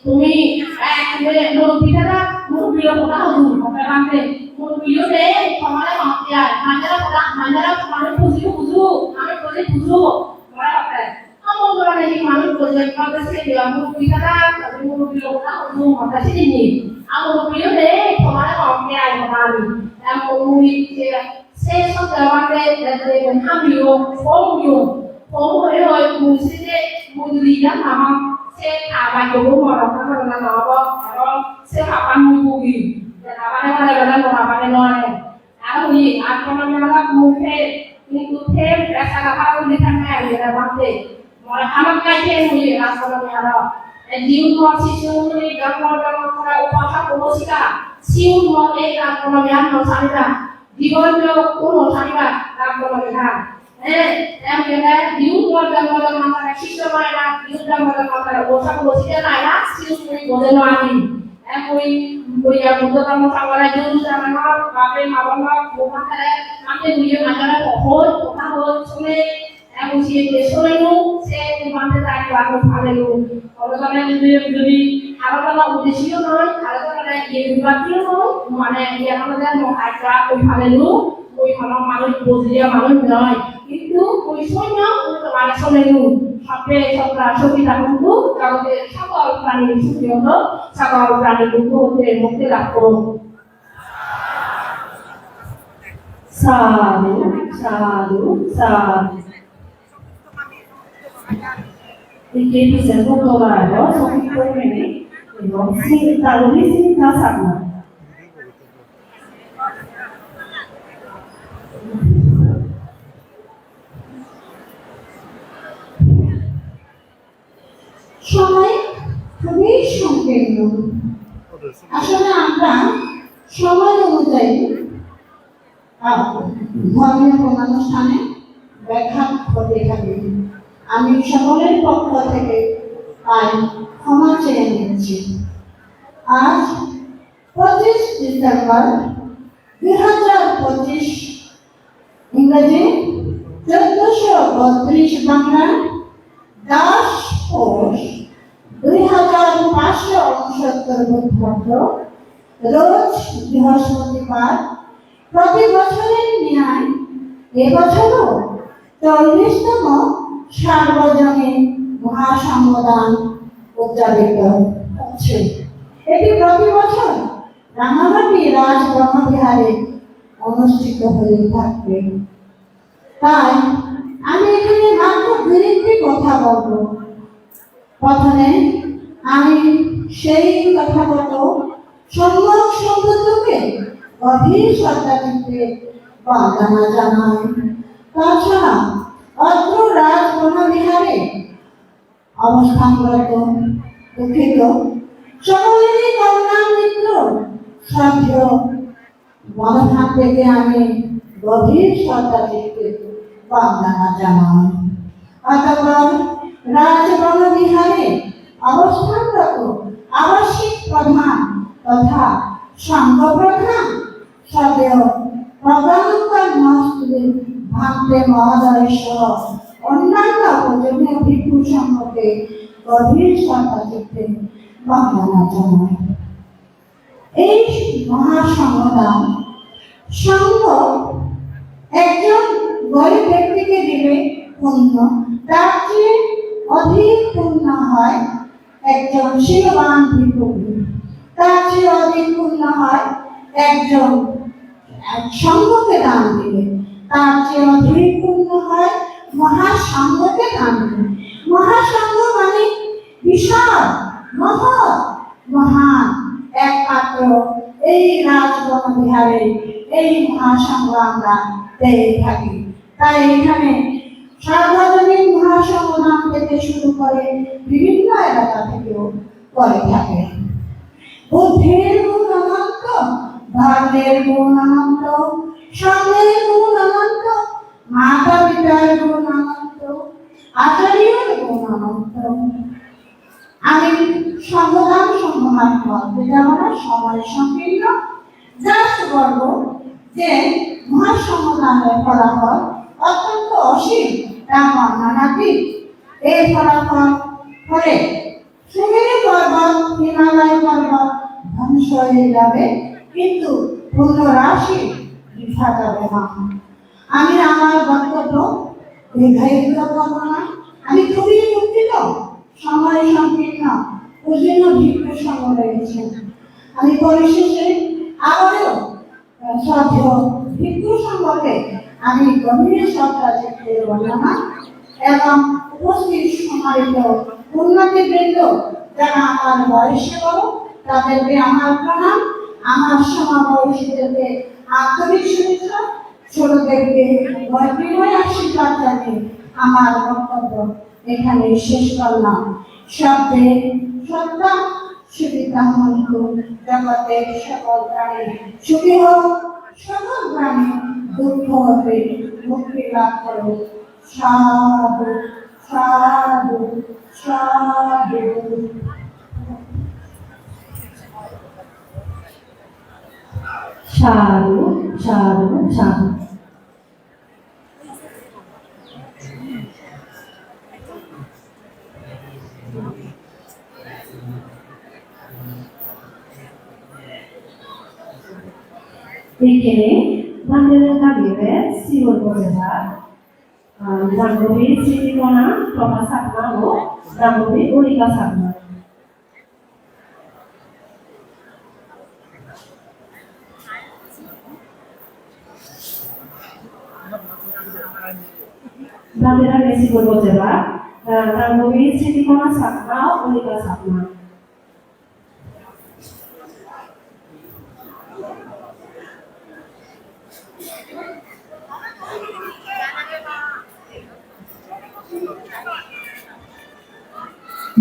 tumi, e, tumi murubbi thara, murubbi loi hoda hodu, hoda bhante, murubbi yo de, tomare mati ai, manjara hoda, manjara, mane buji buju, mane buji buju, mane hoda. Amo dorane hi manuj boje, ekkan se dia murubbi thara, tumi murubbi lok na, murubbi lok na sini ni. Amo murubbi yo de, tomare hom ke ai mani. Amo murubbi se, se sob jabate, de, de, de, hamiyo, homiyo, homiyo, homiyo, mui se je, murubbi ya mama, se abai ko moro ka na na na ba, aro se papa mui bugi. Ya abane mane bana mama bane no ane. Aro hi, ar kono mela mukhe, hintu them besa gapha guli thanne age na bhante. More hamakkai them hui, ar kono mela. E jiun mo sisu hui, gam mo gam mo kora upasok upasika. Siun mo e gam kono mela no sariba. Jibon jo uno sariba, gam kono mela. Eh, em kena diu modam modam mantara sisyo mara, diu modam modam mantara bosa bosi kena ya, siu sui boden wani. Em koi, koi ya buddho dhammo sangha juru sananor, bape mabonor, mukha kare, ante duye mantara hoi, kotha hoi, sune, em usi ye sune nu, se mante tai kelaku phale nu. Aro tara jodi, jodi aro tara udesyo noi, aro tara iye dibatiyo noi, mane iyan olode mo ekka oi pale no, oi hono manuj bojeye manuj noi. Hintu oi sonyo, oi tomare sone no. Sabbe satra sukhita hontu, jagote sakol prani sukhi hontu, sakol prani dukko hote mukti lab korok. Sadhu, sadhu, sadhu. Ikke pise bhokto ragor, songkirton mene, ebong sin-, taruni sinta sagna. সময় খুবই সংকীর্ণ। আসলে আমরা সময় অনুযায়ী, আহ, ধর্মীয় কোনো অনুষ্ঠানে ব্যাঘাত ঘটে থাকে। আমি সকলের পক্ষ থেকে তাই ক্ষমা চেয়ে নিচ্ছি। আজ পঁচিশ ডিসেম্বর দুই হাজার পঁচিশ ইংরেজি, চোদ্দশো বত্রিশ বাংলা, দশ পৌষ দুই হাজার পাঁচশো ঊনসত্তর বঙ্গাব্দ, রোজ বৃহস্পতিবার। প্রতি বছরের ন্যায় এবছরও চল্লিশতম সার্বজনীন মহাসঙ্গদান উদযাপিত হচ্ছে। এটি প্রতি বছর রাঙামাটি রাজ ব্রহ্মবিহারে অনুষ্ঠিত হয়ে থাকে। তাই আমি এখানে মাত্র দুই একটি কথা বলবো। প্রথমে আমি সেই তথাগত সম্যক সম্বুদ্ধকে গভীর শ্রদ্ধা চিত্তে বন্দনা জানাই। তাছাড়া অত্র রাজবন বিহারে অবস্থানরত, দুঃখিত, সকলেরই কল্যাণ মিত্র শ্রদ্ধেয় বনভান্তেকে আমি গভীর শ্রদ্ধা চিত্তে বন্দনা জানাই। অতঃপর রাজবন বিহারে অবস্থানরত আবাসিক প্রধান তথা সংঘ প্রধান শ্রদ্ধেয় প্রজ্ঞানন্দ মহাস্থবির ভান্তে মহোদয় সহ অন্যান্য পূজনীয় ভিক্ষু সংঘকে গভীর শ্রদ্ধা চিত্তে বন্দনা জানাই। এই মহাসংঘদান সংঘ একজন গরিব ব্যক্তিকে দিলে পুণ্য, তার চেয়ে অধিক পুণ্য হয় একজন শীলবান ভিক্ষুকে, তার চেয়ে অধিক পুণ্য হয় একজন সংঘকে দান দিলে, তার চেয়ে অধিক পুণ্য হয় মহাসংঘকে দান দিলে। মহাসংঘ মানে বিশাল, মহৎ, মহান। একমাত্র এই রাজবন বিহারে এই মহাসংঘ আমরা পেয়ে থাকি। তাই এখানে সার্বজনীন মহাসংঘ নাম থেকে শুরু করে বিভিন্ন এলাকা থেকেও করে থাকে। বুদ্ধের গুণ অনন্ত, ধর্মের গুণ অনন্ত, সঙ্ঘের গুণ অনন্ত, মাতা পিতার গুণ অনন্ত, আচার্যের গুণ অনন্ত। আমি সংঘদান সম্ভাবনা, যেটা আমার সময় সংকীর্ণ, just বলবো যে মহাসংঘদানের ফলাফল অত্যন্ত অসীম, তা বর্ণনাতীত। এই ফলাফল ফলে সুমেরু পর্বত, হিমালয় পর্বত ধ্বংস হয়ে যাবে, কিন্তু পুণ্য রাশি বৃথা যাবে না। আমি আমার বক্তব্য দীর্ঘায়িত করব না। আমি খুবই দুঃখিত, সময় সংকীর্ণ, পূজনীয় ভিক্ষু সংঘ রয়েছে। আমি পরিশেষে আবারও, আহ, শ্রদ্ধেয় ভিক্ষু সংঘকে আমি গভীর শ্রদ্ধা চিত্তে বন্দনা এবং উপস্থিত সম্মানিত পুণ্যার্থীবৃন্দ, যারা আমার বয়সে বড়, তাদেরকে আমার প্রণাম, আমার সমবয়সীদেরকে আন্তরিক শুভেচ্ছা, ছোটদেরকে মৈত্রীময় আশীর্বাদ জানিয়ে আমার বক্তব্য এখানে শেষ করলাম। সব্বে সন্তাঃ সুখিনঃ সন্তু, জগতের সকল প্রাণী সুখী হোক, সকল প্রাণী দুঃখ হতে মুক্তি লাভ করুক। সাধু, সাধু, সাধু। সাধু, সাধু, সাধু। Ikkine bhante dagire sibor bojebar, ah, Dangubi Sritikona Prabha Chakma o Dangubi Monika Chakma. Bhante dagire sibor bojebar, ah, Dangubi Sritikona Chakma o Monika Chakma.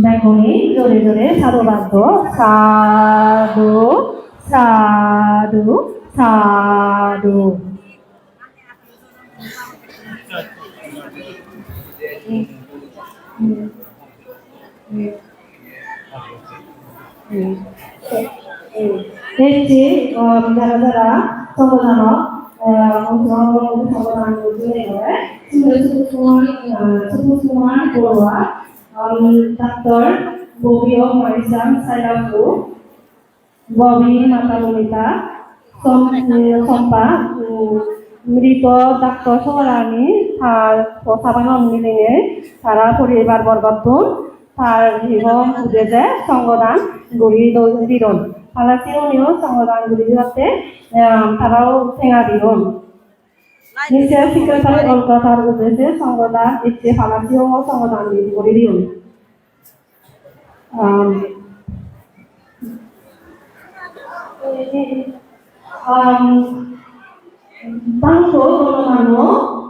Bekkune jore jore sadhubad do. Sadhu, sadhu, sadhu. Ecche, um, jara jara songhodanot, uh, ongsogrohon guri songhodan guri jeyegoi, sibere Subosh Kumar, uh, Subosh Kumar Baruah, um, Doctor Bobby O Marisang Sailangpur, Bobby Mata Monita, Som-, um, Sompa, um, mrito Doctor Sogarani, tar po sabanot milinei, tara poribar borgottun, tar hi hom uddije songhodan guri do-, didon. Pala siyuniyo songhodan guri dibatte, um, tarao tenga didon. Nise secretary olga tar uddije songhodan ecche pala siyo songhodan di-, guri diyon. Um, Um, bangko gono mano,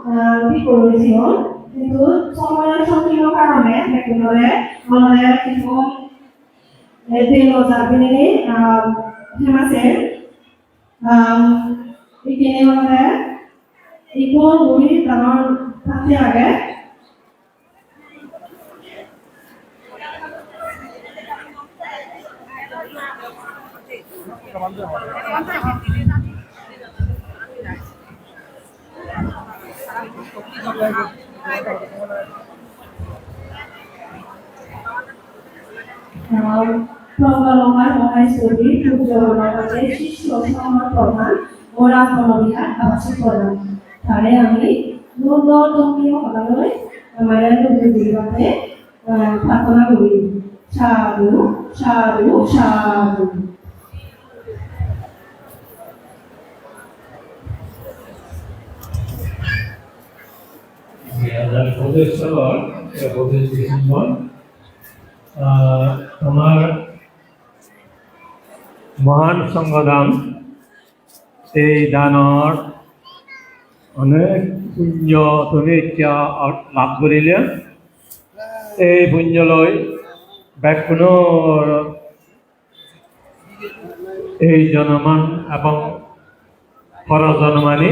ah, bikko roijeyon, hintu somoyor songkipto karone bekkunore olode hintu, eh, deno jar binine, ah, hema sen, ah, ikkine olode ikko guri dangor party age. Progga Longmar Mohai Suri, Pujjo Ronagate, Sisyo Songmar Prodhan, o Rajbana Bihar Abasik Prodhan. Tare ami London Tokyo Holaloi, amare London Dibate, eh, Prarthona Guri. Sadhu, sadhu, sadhu. Tomar Mohan Songho Dan, ei danor onek punyo tumi ecche lab gorile. Ei punyo loi bekkunor ei jonoman ebong poro jonomani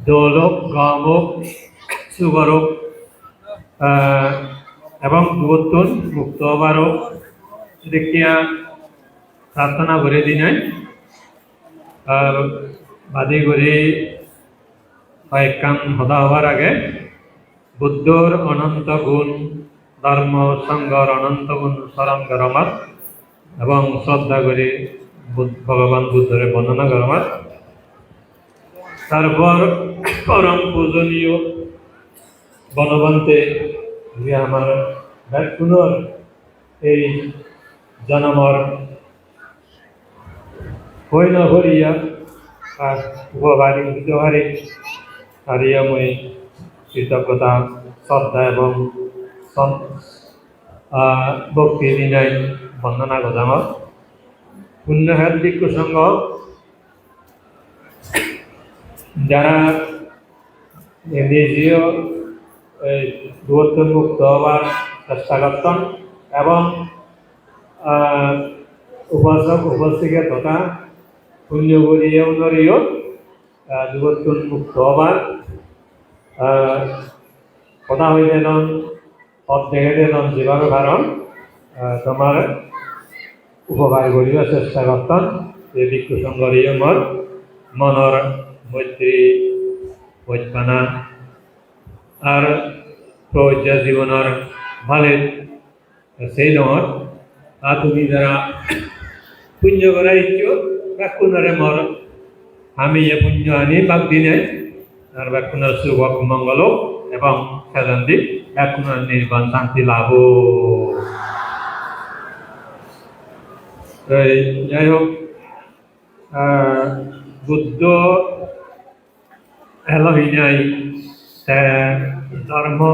dol ok, gom ok, sugor ok, ah, ebong dugottun mukto obar ok, sedokke prarthona guri dinei. Ar badi guri hoyekkan hoda hobar age, Buddhor ononto gun, Dhormo Songhor ononto gun soron gorongor ebong sroddha guri Bud-, Bhogoban Buddhore bondona gorongor. Tarpor porom pujoniyo Bonobhante, tumi amar bekkunor ei jonomor hoi no poriya ar upokari hito pari, tariyo mui kritoggota, sroddha ebong som-, ah, bhokti dinei bondona gojangor. Punnohet Bhikkhu Songho, jara nijeyo ei dugottun mukto obar chesta gotton ebong, ah, upasok upasika totha punyo guriye unoriyo, ah, dugottun mukto obar, ah, hoda hoi dedon, pot degei dedon jebhabe paron, ah, tomar upokar guribar chesta gotton, je Bhikkhu Songhoriyo mor monor moitri, bojpana ar probrojja jibonor bhalet sei dongor. Ar tumi jara punyo gora iccho, bekkunore mor ami ye punyo ani bak dinei, ar bekkunor suk ok mongol ok ebong sejondi bekkunor nirban santi lab ok. Ei, jai hok, ah, Buddho elo hinei, te dhormo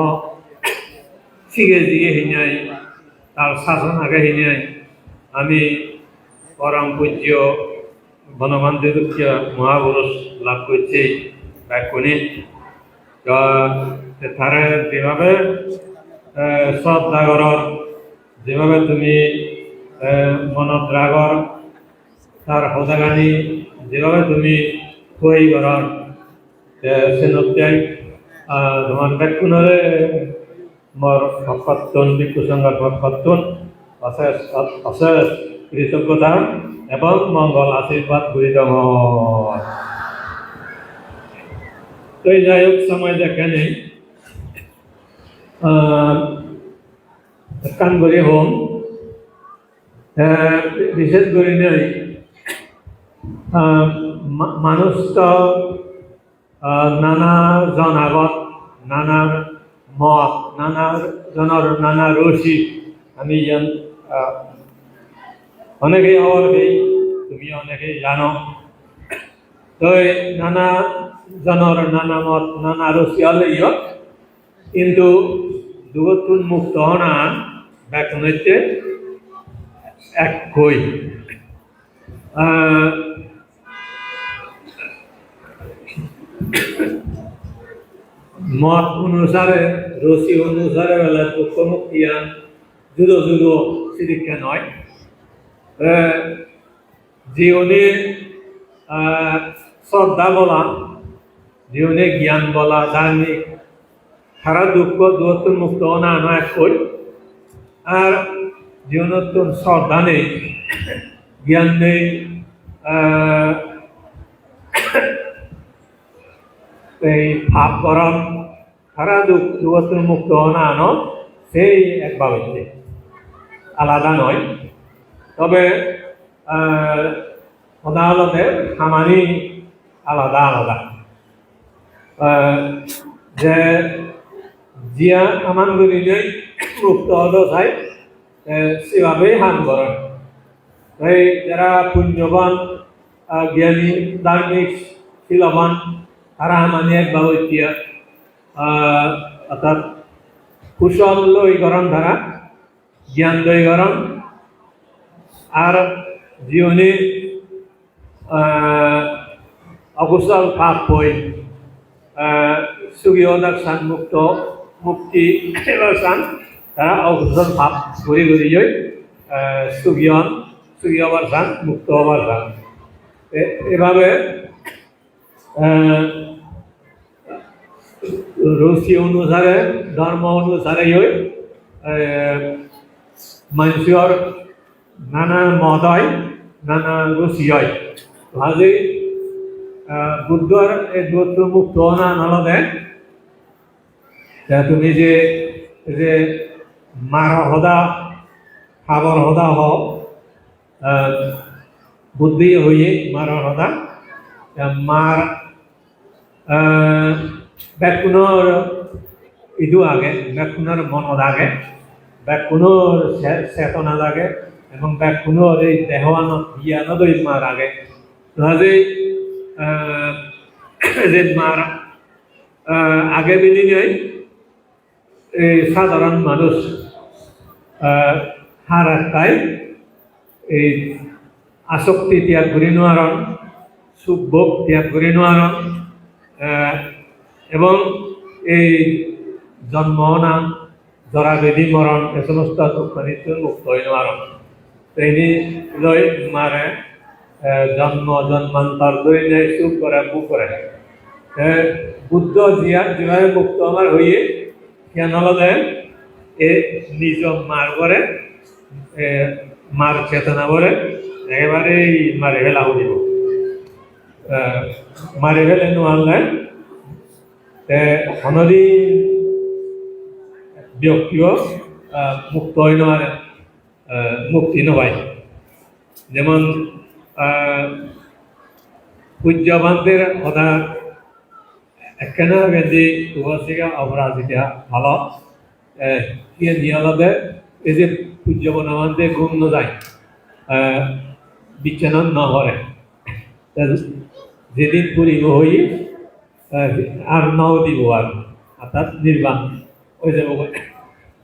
sige sige hinei, tar sason age hinei, ami porom pujjo Bonobhante dokke mohapurush lab gocche bekkune. To te tare jebhabe, eh, sroddha goror, jebhabe tumi, eh, monot ragor, tar hodagani jebhabe tumi hoi goror, te senotte, ah, tomar bekkunore mor pokkottun, Bhikkhu Songhor pokkottun osesh, osesh kritoggota ebong mongol ashirbad guri dongor. To jai hok, somoy jekke nei, ah, ekkan guri hom, eh, bishesh gurinei, ah, ma-, manuj to, ah, nana jon agon, nana mot, nana jonor nana ruchi, ami iyan, ah, onegei hobor pei, tumi onegei jano. To ei nana jonor nana mot, nana ruchi oleyo, hintu dugottun mukto onan bekkunotte ekkoi. Ah, Mot onusare, ruchi onusare bele dukko muktiyan judo judo sidikke noi. Te jiune, ah, sroddha bola, jiune gyan bola, dharmik, tara dukko duottun mukto ona no ekkoi. Ar jiunottun sroddha nei, gyan nei, ah, ei pap goron, tara duk-, dugottun mukto ona ano sei ek babotte, alada noi. Tobe, eh, hoda olode hamani alada alada. Eh, je jiya haman gurinei mukto odo sai, eh, sebhabei ham goron. Ei jara punyoban, ah, gyani, dharmik, siloban, tara hamani ek babotte, ah, orthat kusol loi goron tara, gyan loi goron, ar jiune, ah, okusol pap hoi, ah, sugi odak san, mukto, mukti odak san, tara okusol pap guri guri oi, ah, sugi on, sugi obar san, mukto obar san. E-, ebabe, eh, ruchi onusare, dhormo onusare oi, eh, manjor nana mot oi, nana ruchi oi. Haje, eh, Buddhor ei duottun mukto onan olode, te tumi je, je mar hoda, habor hoda ho, eh, Buddho hoye mar hoda, te mar, eh, bekkunor idu age, bekkunor monot age, bekkunor che-, chetonat age, ebong bekkunor ei dehoanot, gyanot oi mar age. Haje, eh, je mar, eh, age bilinei ei sadharon manuj, eh, har ekkai ei asokti tyag guri nw paron, suk bhog tyag guri nw paron, eh, ebong ei jonmo ona, jora byadhi moron, ei somosto dukkanittun mukto oi nw paron. Te ini loi mare, eh, jonmo jonmantor dhuri nei suk gore, bhog gore. Te Buddho jiyan jibabe mukto obar hoye, siyan olode e nijo mar gore, e mar chetona gore, ekebare mari fela puribo. Eh, mari fele nw parle, te honodin byoktiyo, eh, mukto oi nw pare. Eh, mukti nw pai. Jemon, eh, pujjo bhanter hoda ekkena bendi upasika oporajita holo, eh, iyen hi olode, ei je pujjo bono bhante ghum nw jai, eh, bichchanat nw pore. Te jedin puribo hoye, eh, ar nw udibo ar, orthat nirban oi jabo.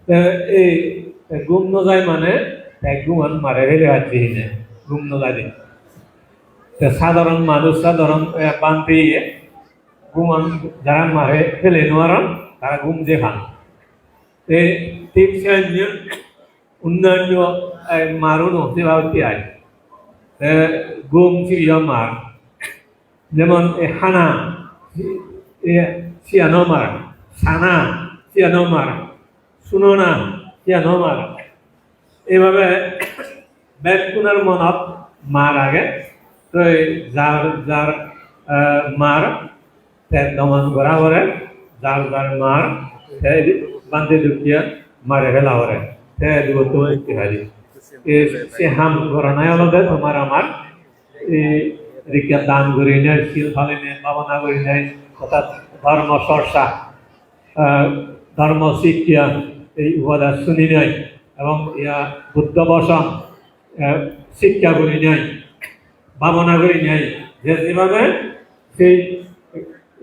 Te ei, te ghum nw jai mane, te ghuman mare fele pacche hine, ghum nw jai de. Te sadharon manuj, sadharon, eh, bhante iye, ghuman jara mare fele nw paron, tara ghum je pan. Te thik senne onnanno, eh, maruno se babotte ai. Te ghum sibe o mar. Jemon ei hana, ei siyano mar, sana, siyano mar, sunona, siyano mar. Eibabe bekkunor monot mar age. To ei jar jar, eh, mar te domon gora pore, jar jar mar te bhante dukkiya mare fela pore. Te dugottun mukti pari. Ei se ham goronai olode tomar amar ei rikka dan gurinei, sil palinei, bhabona gurinei, orthat dhormo chorcha, eh, dhormo sikkha, ei upodesh suninei, ebong iya Buddho bochon, eh, sikkha gurinei, bhabona gurinei, je jebhabe sei,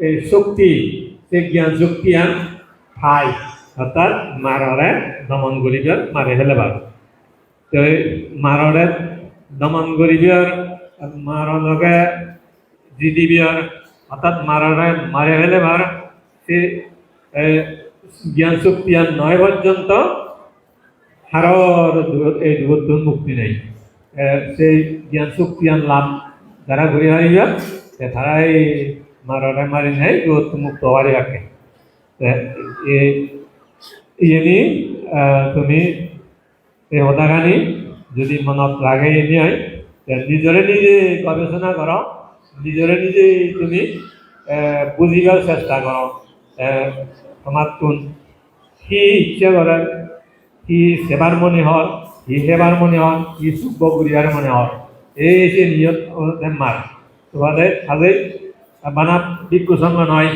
ei shokti, sei gyan shoktiyan pai, orthat marore domon guribar, mari felebar. Te marore domon guribar, maro loge jidibar, orthat marore mari felebar, se E, gyan soktiyan noi porjonto haror dugot, ei dugottun mukti nei. E, sei gyan soktiyan lab jara guri pariba, te tara ei marore mari nei dugottun mukto oi paribakke. Te, e, iyeni, e, tumi ei hodagani jodi monot ragei eni oi, te nijore nije gobesona goro, nijore nije tumi, eh, bujibar chesta goro, eh, tomattun hi icche gore, hi sebar mone hor, hi hebar mone hor, hi suk bhog guribar mone hor, ei se niyot olode mar. Tobade hajei bana bhikkhu songho noi.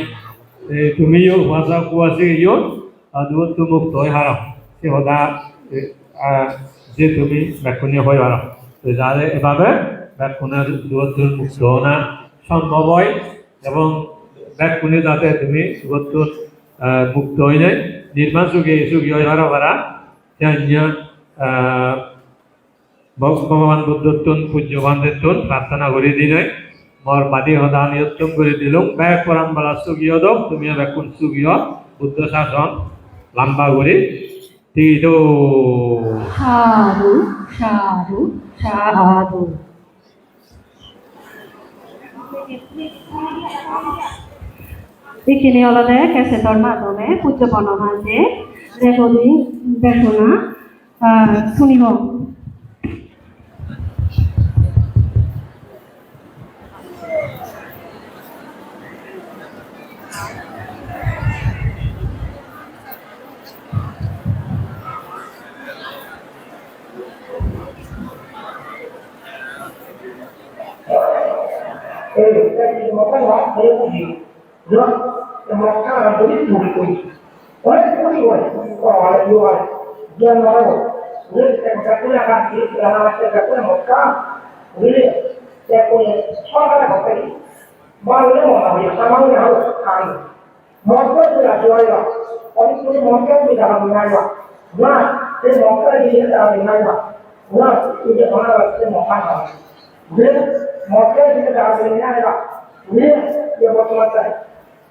E, tumiyo upasok upasika yo, a, dugottun mukto oi paro. Se hoda, e, a, je tumi bekkune hoi paro. To jate ebabe bekkune dugottun mukto ona sombhob oi, ebong bekkune jate tumi dugottun, a, mukto oinei nirban sugi, sugi oi paro para. Janya, a, Bhog-, Bhogoban Buddhottun, pujjo Bhantettun prarthona guri dinei, mor badi hodaniyottun guri dilung, bek poran bala sugi odok, tumiyo bekkun sugi o, Buddho sason lamba guri tido. Sadhu, sadhu, sadhu. Ikkini olode cassette-or maddhome Pujjo Bono Bhante recording desona, ah, sunibo. Montra jodi raji oi ba, oni tumi montra jodi dara dinai ba, na, se montra jodi dara dinai ba, na, ije bana ba se montra ba. Je montra jodi dara dinai ba, je, je montra ba.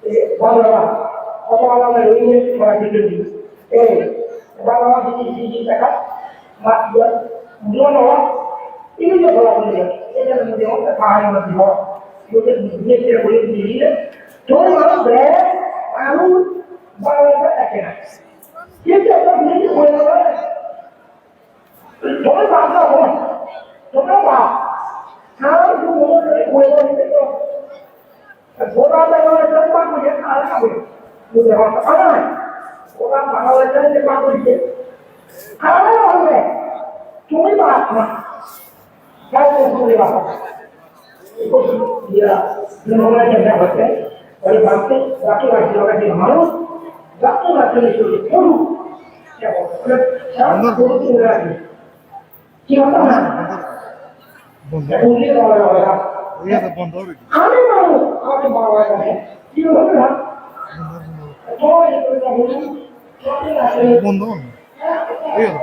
E, bana ba, obo ala na ini kora jodi. E, bana ba jodi, jodi, jodi, ma, ya, dia no, ini je bola jodi. E, jodi, jodi, montra ba, ma, jodi. Jodi, jodi, jodi, jodi. Tomar bag, aru, bana ba, ekena. Kintu ekta jinis hoi gelo, tomar bhab na hoi, tomar bhab, karon ki mone hoi gelo, hoi gelo. Bhola bhagwan tomar mujhe khara hoi, mujhe bhola bhagwan tomar mujhe khara hoi, tumi bhab na. বন্ধ। ওই যে বন্ধ হবে কি? বন্ধ হবে। এই হলো।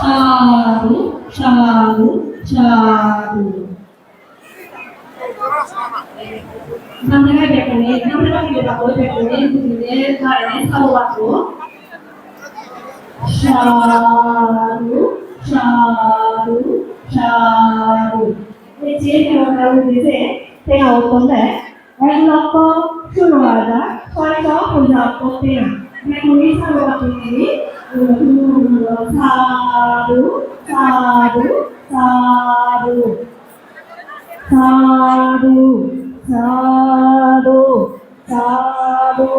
Sadhu, sadhu, sadhu. Bhante bai bekkune, bhante bai bekkune, bekkune, bujine, tare, sadhu bakko. Sadhu, sadhu, sadhu. Ei je tenga udise, tenga utton de, ek lokko sulo hajar soyso ponjahattor tenga. Bekkune sadhu bakko dine, sadhu, sadhu, sadhu. Sadhu, sadhu, sadhu.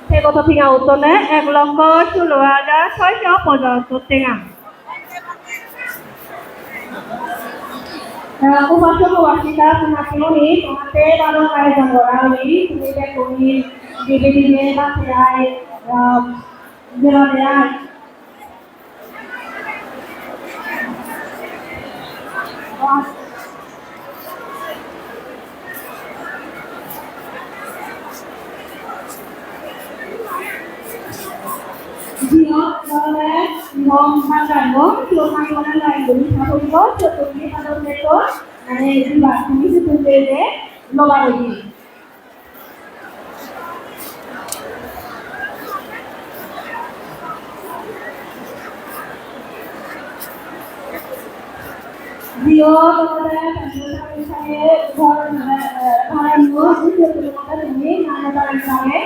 Te hoto tenga uttonne? Ek lokko sulo hajar soyso ponjahattor tenga. Ah, upasok upasika, tomattun, tomatte bhalo ayojon gora oye, tumi bekkune dibe dibe bhante ai, ah, jora de ai. Om bhagwan, siyot mane mane line guri thagoi, siyot tumi padon dekko, mane diba tumi sittun bele loba guri. Jiyot olode Sanjay Sir-e ghor, eh, baranno, siyot olode tumi mane line lage,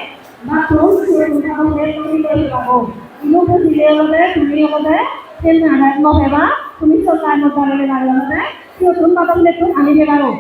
bathroom, siyot olode tumi loi pebo. Iyot bojile olode tumi olode sen mane loi peba, tumi siyot line-ot darele olode, siyottun bathroom-ottun ani pebaro.